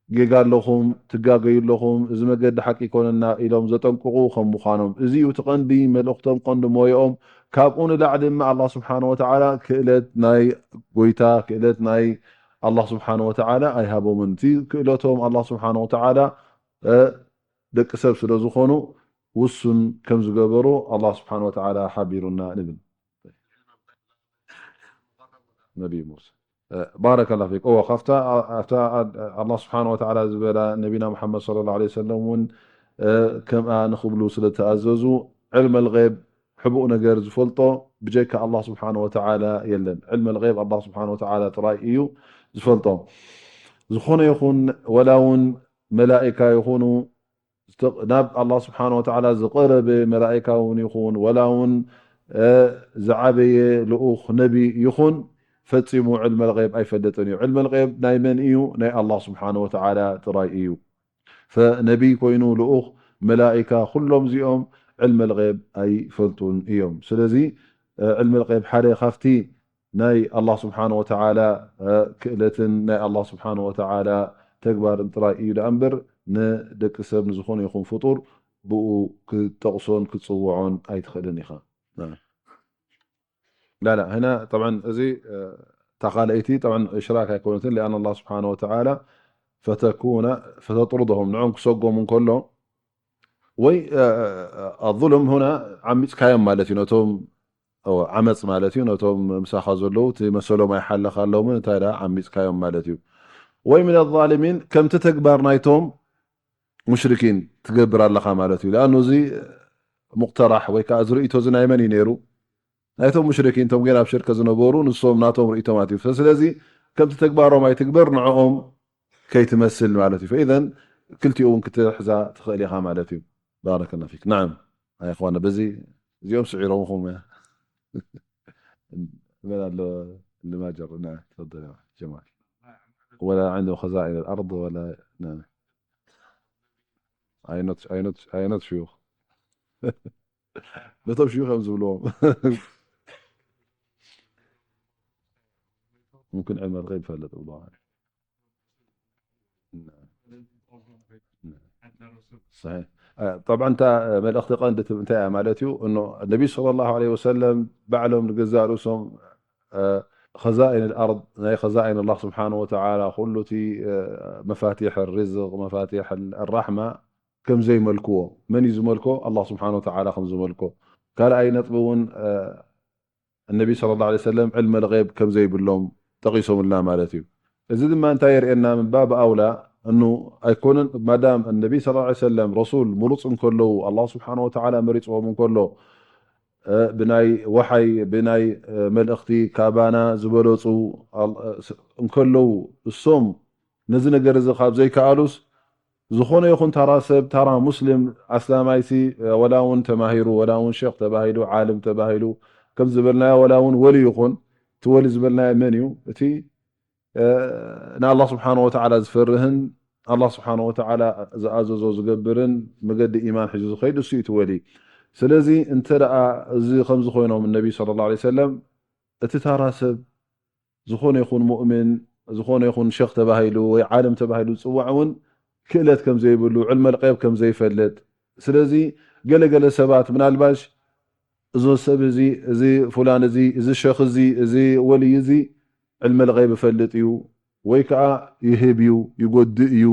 ጌጋ ኣለኹም፣ ትጋገዩ ኣለኹም፣ እዚ መገዲ ሓቂ ይኮነና ኢሎም ዘጠንቅቑ ከም ምዃኖም። እዚ እዩ እቲ ቀንዲ መልእኽቶም፣ ቀንዲ ሞያኦም። ካብኡ ንላዕሊ ድማ ኣላህ ስብሓነ ወተዓላ ክእለት ናይ ጎይታ፣ ክእለት ናይ ኣላህ ስብሓነ ወተዓላ ኣይሃቦምን። እቲ ክእለቶም ኣላህ ስብሓነ ወተዓላ፣ እ፣ ደቂ ሰብ ስለ ዝኾኑ ውሱን ከም ዝገበሩ ኣላህ ስብሓነ ወተዓላ ሓቢሩና ንብል። ነቢይ ሙሳ። እ፣ ባረከላሁ ፊክ። እወ፣ ካብታ፣ ኣብታ ኣላህ ስብሓነ ወተዓላ ዝበላ፣ ነቢና ሙሓመድ ሰለላሁ ዐለይሂ ወሰለም እውን፣ እ፣ ከምኣ ንኽብሉ ስለ ተኣዘዙ፣ ዕልመል ገይብ፣ ሕቡእ ነገር ዝፈልጦ ብጀካ ኣላህ ስብሓነ ወተዓላ የለን። ዕልመል ገይብ ኣላህ ስብሓነ ወተዓላ ጥራይ እዩ ዝፈልጦ። ዝኾነ ይኹን፣ ወላ እውን መላኢካ ይኹኑ፣ ዝተ-፣ ናብ ኣላህ ስብሓነ ወተዓላ ዝቐረበ መላኢካ እውን ይኹን፣ ወላ እውን፣ እ፣ ዝዓበየ ልኡኽ ነቢ ይኹን፣ ፈጺሙ ዕልመል ገይብ ኣይፈልጥን እዩ። ዕልመል ገይብ ናይ መን እዩ? ናይ ኣላህ ስብሓነ ወተዓላ ጥራይ እዩ። ፈነቢይ ኮይኑ፣ ልኡኽ፣ መላኢካ፣ ኩሎም እዚኦም ዕልመል ገይብ ኣይፈልጡን እዮም። ስለዚ፣ እ፣ ዕልመል ገይብ ሓደ ካብቲ ናይ ኣላህ ስብሓነ ወተዓላ፣ እ፣ ክእለትን ናይ ኣላህ ስብሓነ ወተዓላ ተግባርን ጥራይ እዩ ደኣ እምበር፣ ንደቂ ሰብ፣ ንዝኾነ ይኹን ፍጡር ብኡ ክትጠቕሶን ክትጽውዖን ኣይትኽእልን ኢኻ። ላ፣ ላ፣ ህና፣ ጠብዓን፣ እዚ፣ እ፣ እታ ካልኣይቲ፣ ጠብዓን፣ እሽራክ ኣይኮነትን፣ ሊኣን ኣላህ ስብሓነ ወተዓላ ፈተኩነ፣ ፈተጥሩደሁም፣ ንዕኦም ክሰጎም እንከሎ፣ ወይ፣ እ፣ እ፣ ኣዙልም ሁና ዓሚጽካዮም ማለት እዩ። ነቶም፣ እወ፣ ዓመጽ ማለት እዩ። ነቶም ምሳኻ ዘለዉ እቲ መሰሎም ኣይሓለኻሎምን፣ እንታይ ደኣ ዓሚጽካዮም ማለት እዩ። ወይ ምን ኣዛሊሚን፣ ከምቲ ተግባር ናይቶም ሙሽሪኪን ትገብር ኣለኻ ማለት እዩ። ለኣኑ እዚ ሙቅተራሕ ወይ ከኣ እዚ ርእይቶ እዚ ናይ መን እዩ ነይሩ? ናይቶም ሙሽሪኪን፣ እቶም ገና ኣብ ሽርክ ዝነበሩ፣ ንሶም ናቶም ርእይቶማት እዩ። ስለዚ ከምቲ ተግባሮም ኣይትግበር፣ ንዕኦም ከይትመስል ማለት እዩ። ፈኢዘን ክልቲኡ እውን ክትሕዛ ትኽእል ኢኻ ማለት እዩ። ባረከላሁ ፊክ። ናዓም። ኣይ፣ እኽዋና፣ በዚ እዚኦም ስዒሮምኹም እያ። መን ኣሎ ልማጀር? ናዓም፣ ተፈደል ያ ጀማል። ወላ ዐንዱ ኸዛኢን ኣልኣርድ ወላ፣ ናዓም። ኣይኖት፣ ኣይኖት፣ ኣይኖት ሽዩኽ። ነቶም ሽዩኽ እዮም ዝብልዎም። ሙምክን ዕልመል ገይብ ይፈልጥ ይብልዎ። صحيح. እ፣ ጠብዓን እታ መልእኽቲ ቀንዲ ትብ-፣ እንታይ እያ ማለት እዩ? እኖ ነቢ ሰለላሁ ዐለይሂ ወሰለም ባዕሎም ንገዛእ ርእሶም፣ እ፣ ኸዛኢን ኣልኣርድ፣ ናይ ኸዛኢን ኣላህ ስብሓነ ወተዓላ፣ ኩሉ እቲ፣ እ፣ መፋቲሕ ሪዝቕ፣ መፋቲሕ ኣራሕማ ከም ዘይመልክዎ። መን እዩ ዝመልኮ? ኣላህ ስብሓነ ወተዓላ ከም ዝመልኮ። ካልኣይ ነጥቢ እውን፣ እ፣ እነቢ ሰለላሁ ዐለይሂ ወሰለም ዕልመል ገይብ ከም ዘይብሎም ጠቒሶምልና ማለት እዩ። እዚ ድማ እንታይ የርእየና? ምን ባብ ኣውላ እኑ ኣይኮነን፣ ማዳም እነቢ ሰለላሁ ዐለይሂ ወሰለም ረሱል ምሩፅ እንከለዉ፣ ኣላህ ስብሓነ ወተዓላ መሪፅዎም እንከሎ፣ እ፣ ብናይ ወሓይ፣ ብናይ፣ እ፣ መልእኽቲ ካባና ዝበለፁ ኣል-፣ እ፣ ስ-፣ እንከለዉ፣ እሶም ነዚ ነገር እዚ ካብ ዘይከኣሉስ፣ ዝኾነ ይኹን ታራ ሰብ፣ ታራ ሙስሊም ኣስላማይሲ፣ ወላ እውን ተማሂሩ፣ ወላ እውን ሼኽ ተባሂሉ፣ ዓልም ተባሂሉ፣ ከም ዝበልናዮ፣ ወላ እውን ወሊ ይኹን፣ እቲ ወሊ ዝበልናዮ መን እዩ? እቲ፣ እ፣ ንኣላህ ስብሓነ ወተዓላ ዝፈርህን ኣላህ ስብሓነ ወተዓላ ዝኣዘዞ ዝገብርን መገዲ ኢማን ሒዙ ዝኸይድ እሱ እዩ እቲ ወሊ። ስለዚ እንተ ደኣ እዚ ከምዚ ኮይኖም፣ ነቢ ሰለላሁ ዐለይሂ ወሰለም፣ እቲ ታራ ሰብ ዝኾነ ይኹን ሙእምን፣ ዝኾነ ይኹን ሸኽ ተባሂሉ ወይ ዓለም ተባሂሉ ዝጽዋዕ እውን ክእለት ከም ዘይብሉ፣ ዕልመል ቐይብ ከም ዘይፈልጥ። ስለዚ ገለ ገለ ሰባት ምናልባሽ እዚ ሰብ እዚ፣ እዚ ፉላን እዚ፣ እዚ ሸኽ እዚ፣ እዚ ወልይ እዚ ዕልመ ልገይብ እፈልጥ እዩ ወይ ከዓ ይህብ እዩ ይጎድእ እዩ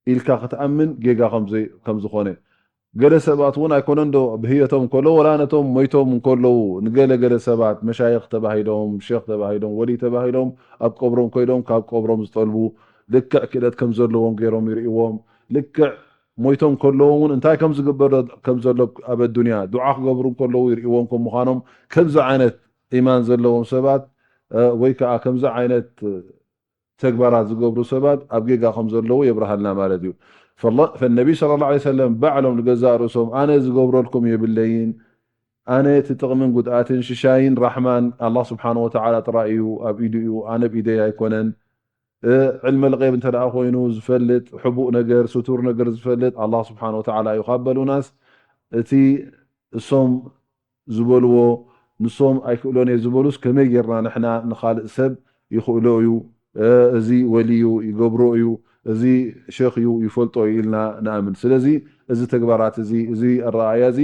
ኢልካ ክትኣምን ጌጋ ከም ዘይ- ከም ዝኾነ። ገለ ሰባት እውን ኣይኮነን ዶ ብህየቶም እንከለዉ፣ ወላ ነቶም ሞይቶም እንከለዉ፣ ንገለ ገለ ሰባት መሻይኽ ተባሂሎም፣ ሼኽ ተባሂሎም፣ ወሊ ተባሂሎም ኣብ ቀብሮም ኮይዶም ካብ ቀብሮም ዝጠልቡ፣ ልክዕ ክእለት ከም ዘለዎም ገይሮም ይርእዎም። ልክዕ ሞይቶም ከለዎም እውን እንታይ ከም ዝግበር ከም ዘሎ ኣብ ኣዱንያ ዱዓ ክገብሩ እንከለዉ ይርእዎም ከም ምዃኖም፣ ከምዚ ዓይነት ኢማን ዘለዎም ሰባት፣ እ፣ ወይ ከዓ ከምዚ ዓይነት ተግባራት ዝገብሩ ሰባት ኣብ ጌጋ ከም ዘለዉ የብርሃልና ማለት እዩ። ፈላ- ፈነቢ ሰለላሁ ዐለይሂ ወሰለም ባዕሎም ንገዛእ ርእሶም፣ "ኣነ ዝገብረልኩም የብለይን፣ ኣነ እቲ ጥቕምን ጉድኣትን ሽሻይን ራሕማን ኣላህ ስብሓን ወተዓላ ጥራይ እዩ፣ ኣብ ኢዱ እዩ፣ ኣነ ብኢደይ ኣይኮነን። እ፣ ዕልመ ልገይብ እንተ ደኣ ኮይኑ ዝፈልጥ፣ ሕቡእ ነገር፣ ስቱር ነገር ዝፈልጥ ኣላህ ስብሓን ወተዓላ እዩ" ካብ በሉናስ፣ እቲ እሶም ዝበልዎ፣ ንሶም ኣይክእሎን እየ ዝበሉስ፣ ከመይ ጌርና ንሕና ንኻልእ ሰብ ይኽእሎ እዩ፣ እ፣ እዚ ወሊ እዩ፣ ይገብሮ እዩ፣ እዚ ሸኽ እዩ፣ ይፈልጦ እዩ ኢልና ንኣምን። ስለዚ እዚ ተግባራት እዚ፣ እዚ ኣረኣእያ እዚ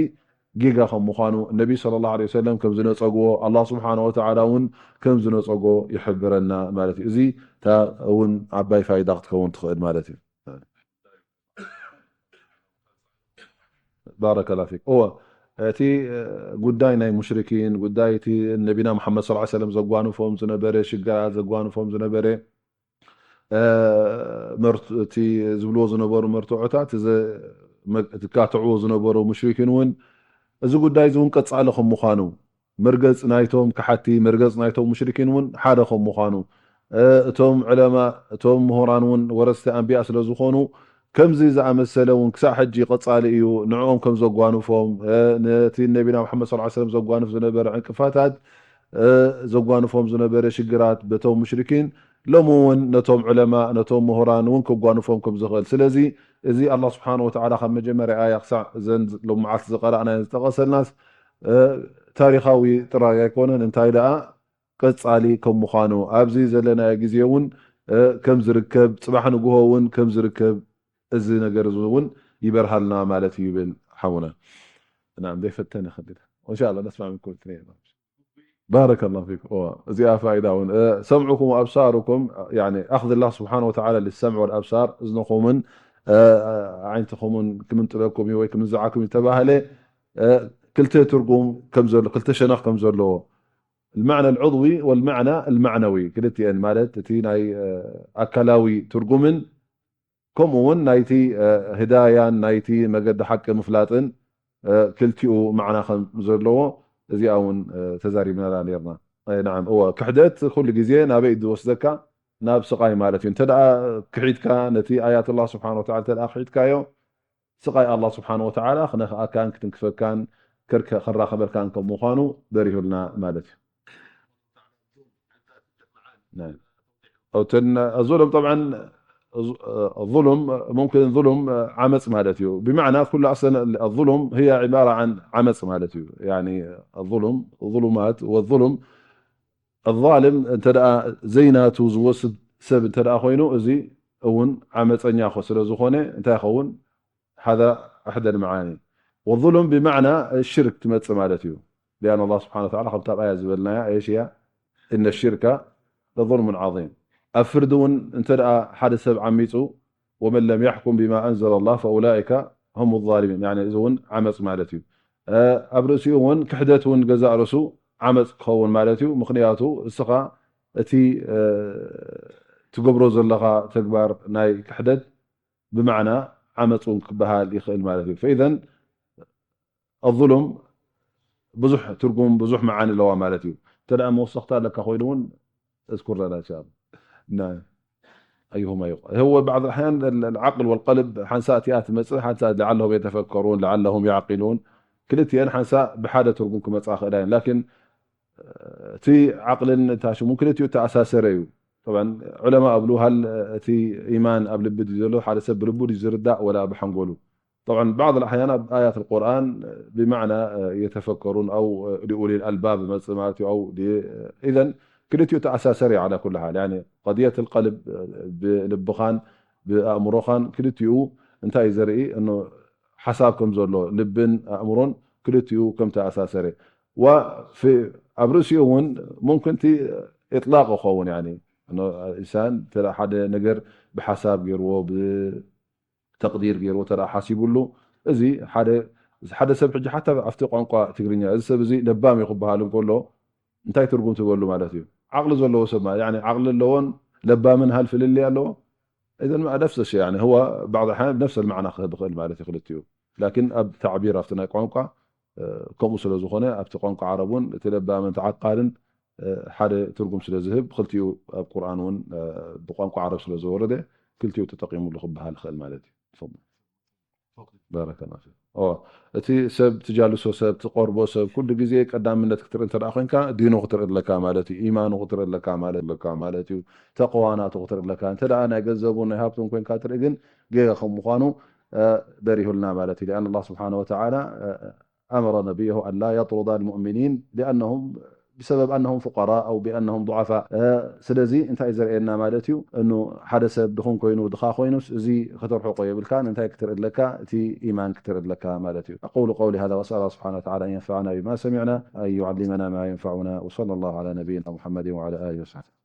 ጌጋ ከም ምዃኑ፣ ነቢ ሰለላሁ ዐለይሂ ወሰለም ከም ዝነጸግዎ፣ ኣላህ ስብሓነ ወተዓላ እውን ከም ዝነጸጎ ይሕብረና ማለት እዩ። እዚ እታ እውን ዓባይ ፋይዳ ክትከውን ትኽእል ማለት እዩ። ባረከላ ፊክ። እወ፣ እቲ፣ እ፣ ጉዳይ ናይ ሙሽሪኪን፣ ጉዳይ እቲ ነቢና መሓመድ ሰለላሁ ዐለይሂ ወሰለም ዘጓንፎም ዝነበረ ሽግራት፣ ዘጓንፎም ዝነበረ፣ እ፣ መርት-፣ እቲ ዝብልዎ ዝነበሩ መርትዖታት፣ ዘ-፣ መ-፣ ዝካትዕዎ ዝነበሩ ሙሽሪኪን እውን፣ እዚ ጉዳይ እዚ እውን ቀጻሊ ከም ምዃኑ፣ መርገጽ ናይቶም ከሓቲ፣ መርገጽ ናይቶም ሙሽሪኪን እውን ሓደ ከም ምዃኑ፣ እ፣ እቶም ዑለማ፣ እቶም ምሁራን እውን ወረስቲ ኣንቢያ ስለ ዝኾኑ፣ ከምዚ ዝኣመሰለ እውን ክሳዕ ሕጂ ቀጻሊ እዩ። ንዕኦም ከም ዘጓንፎም፣ እ፣ ነቲ ነቢና መሓመድ ሰለላሁ ዐለይሂ ወሰለም ዘጓንፍ ዝነበረ ዕንቅፋታት፣ እ፣ ዘጓንፎም ዝነበረ ሽግራት በቶም ሙሽሪኪን፣ ሎሚ እውን ነቶም ዑለማ፣ ነቶም ምሁራን እውን ከጓንፎም ከም ዝኽእል። ስለዚ እዚ ኣላህ ስብሓነ ወተዓላ ካብ መጀመርያ ኣያ ክሳዕ እዘን ሎሚ መዓልቲ ዝቐራእናየን ዝጠቐሰልናስ፣ እ፣ ታሪኻዊ ጥራይ ኣይኮነን፣ እንታይ ደኣ ቀጻሊ ከም ምዃኑ፣ ኣብዚ ዘለናዮ ግዜ እውን፣ እ፣ ከም ዝርከብ፣ ጽባሕ ንግሆ እውን ከም ዝርከብ እዚ ነገር እዚ እውን ይበርሃልና ማለት እዩ ይብል ሓውና። ናም ዘይፈተነ ከቢድ። ኢንሻኣላህ ነስማዕ ምንኩም ትንያ። ባረከላሁ ፊኩም። እዋ፣ እዚኣ ፋይዳ እውን፣ እ፣ ሰምዑኩም ወኣብሳሩኩም፣ ያኒ፣ ኣኽዚ ኣላህ ስብሓነ ወተዓላ ሊሰምዕ ወልኣብሳር፣ እዝንኹምን፣ እ፣ ኣዒንትኹምን ክምንጥለኩም እዩ ወይ ክምንዝዓኩም እዩ ተባህለ፣ እ፣ ክልተ ትርጉም ከም ዘሎ፣ ክልተ ሸነኽ ከም ዘለዎ፣ المعنى العضوي والمعنى المعنوي ክልቲኤን ማለት እቲ ናይ፣ እ፣ ኣካላዊ ትርጉምን ከምኡ እውን ናይቲ፣ እ፣ ህዳያን ናይቲ መገዲ ሓቂ ምፍላጥን፣ እ፣ ክልቲኡ ማዕና ከም ዘለዎ እዚኣ እውን፣ እ፣ ተዛሪብናላ ነርና። ኣይ፣ ነዓም፣ እወ፣ ክሕደት ኩሉ ግዜ ናበይ ዝወስደካ? ናብ ስቓይ ማለት እዩ። እንተ ደኣ ክሒድካ፣ ነቲ ኣያት ኣላህ ስብሓን ወተዓላ እንተ ደኣ ክሒድካዮ፣ ስቓይ ኣላህ ስብሓን ወተዓላ ክነኽኣካን ክትንክፈካን ከርከ-፣ ከራኸበልካን ከም ምዃኑ በሪሁልና ማለት እዩ። ናም። እተን ዙሉም፣ ጠብዓን፣ ዙ-፣ ዙሉም፣ ሙምክን ዙሉም ዓመፅ ማለት እዩ። ብማዕና ኩሉ ኣሰን ዙሉም ህያ ዒባራ ዓን ዓመፅ ማለት እዩ። ያኒ ዙሉም፣ ዙሉማት ወዙሉም፣ ዛልም እንተ ደኣ ዘይናቱ ዝወስድ ሰብ እንተ ደኣ ኮይኑ፣ እዚ እውን ዓመፀኛ ኮ-፣ ስለ ዝኾነ እንታይ ይኸውን? ሃዛ ኣሕደ ልመዓኒ። ወዙሉም ብማዕና ሽርክ ትመጽእ ማለት እዩ። ሊኣን ኣላህ ስብሓነ ወተዓላ ከምታ ኣብ ኣያ ዝበልናያ፣ እየሽ እያ? እነ ሽርከ ለዙልሙን ዓዚም። ኣብ ፍርዲ እውን እንተ ደኣ ሓደ ሰብ ዓሚጹ፣ ወመን ለም ያሕኩም ቢማ ኣንዘለ ላህ ፈኡላኢከ ሁም ዛሊሚን። ያኒ እዚ እውን ዓመፅ ማለት እዩ። እ፣ ኣብ ርእሲኡ እውን ክሕደት እውን ገዛእ ርእሱ ዓመፅ ክኸውን ማለት እዩ። ምኽንያቱ እስኻ እቲ፣ እ፣ ትገብሮ ዘለኻ ተግባር ናይ ክሕደት ብማዕና ዓመፅ እውን ክበሃል ይኽእል ማለት እዩ። ፈኢዘን ኣዙሉም ብዙሕ ትርጉም፣ ብዙሕ መዓኒ ኣለዋ ማለት እዩ። እንተ ደኣ መወሰኽታ ኣለካ ኮይኑ እውን እዝኩር ለና ኢንሻኣላህ። ና-፣ أيهما يقدم. هو بعض الأحيان ال-، العقل والقلب ሓንሳእ እቲኣ ትመጽእ፣ ሓንሳእ لعلهم يتفكرون، لعلهم يعقلون። ክልቲኤን ሓንሳእ ብሓደ ትርጉም ክመጻ ክእላ እየን። ላኪን እቲ ዓቕልን እታ ሽሙን ክልቲኡ እተኣሳሰረ እዩ። ጠብዓን ዑለማ እብሉ፣ ሃል እቲ ኢማን ኣብ ልቢ ድዩ ዘሎ፣ ሓደ ሰብ ብልቡ ድዩ ዝርዳእ ወላ ብሓንጎሉ? ጠብዓን ባዕድ ኣልኣሕያን ኣብ ኣያት ኣልቁርኣን ብማዕና የተፈከሩን ኣው ሊኡሊል ኣልባብ መጽእ ማለት እዩ። ኣው ሊ-፣ ኢዘን ክልቲኡ እተኣሳሰረ እዩ። ዓላ ኩሉ ሓል፣ ያኒ ቀድየት ኣልቀልብ ብልብኻን ብኣእምሮኻን ክልቲኡ እንታይ እዩ ዘርኢ? እኖ ሓሳብ ከም ዘሎ ልብን ኣእምሮን ክልቲኡ ከም ተኣሳሰረ። ዋ-፣ ፊ-፣ ኣብ ርእሲኡ እውን ሙምክን እቲ ኢጥላቕ ይኸውን። ያኒ፣ እኖ፣ ኢንሳን እንተ ሓደ ነገር ብሓሳብ ገይርዎ፣ ብተቕዲር ገይርዎ እንተ ሓሲቡሉ፣ እዚ ሓደ፣ ሓደ ሰብ ሕጂ ሓታ ኣብቲ ቋንቋ ትግርኛ፣ እዚ ሰብ እዚ ለባም እዩ ክበሃል እንከሎ፣ እንታይ ትርጉም ትበሉ ማለት እዩ? ዓቕሊ ዘለዎ ሰብ ማለት፣ ያኒ፣ ዓቕሊ ኣለዎን ለባምን ሃል ፍልልይ ኣለዎ? እዘን ነፍሰ ሸ-፣ ያኒ፣ ህዋ ባዕድ ኣሕያን ነፍሰ ልማዕና ክህብ ይኽእል ማለት እዩ ክልቲኡ። ላኪን ኣብ ታዕቢር፣ ኣብቲ ናይ ቋንቋ፣ እ፣ ከምኡ ስለ ዝኾነ፣ ኣብቲ ቋንቋ ዓረብ እውን እቲ ለባምን ተዓቃልን፣ እ፣ ሓደ ትርጉም ስለ ዝህብ፣ ክልቲኡ ኣብ ቁርኣን እውን፣ እ፣ ብቋንቋ ዓረብ ስለ ዝወረደ፣ ክልቲኡ ተጠቂሙሉ ክበሃል ይኽእል ማለት እዩ። ተፈضل። ባረከላሁ ፊክ። ኦ፣ እቲ ሰብ ትጃልሶ ሰብ፣ ትቐርቦ ሰብ፣ ኩሉ ግዜ ቀዳምነት ክትርኢ እንተ ደኣ ኮይንካ፣ ዲኑ ክትርኢ ኣለካ ማለት እዩ። ኢማኑ ክትርኢ ኣለካ ማለት፣ ኣለካ ማለት እዩ። ተቕዋ ናቱ ክትርኢ ኣለካ። እንተ ደኣ ናይ ገንዘቡን ናይ ሃብቱን ኮይንካ ትርኢ ግን፣ ጌጋ ከም ምዃኑ፣ እ፣ በሪሁልና ማለት እዩ። لأن الله سبحانه وتعالى، እ፣ أمر نبيه أن لا يطرد المؤمنين لأنهم، بسبب أنهم فقراء أو بأنهم ضعفاء። እ፣ ስለዚ እንታይ እዩ ዘርእየና ማለት እዩ? እኑ ሓደ ሰብ ድኹም ኮይኑ፣ ድኻ ኮይኑስ፣ እዚ ከተርሕቆ የብልካን። እንታይ ክትርኢ ኣለካ? እቲ ኢማን ክትርኢ ኣለካ ማለት እዩ። أقول قولي هذا وأسأل الله سبحانه وتعالى أن ينفعنا بما سمعنا، أن يعلمنا ما ينفعنا، وصلى الله على نبينا محمد وعلى آله وصحبه.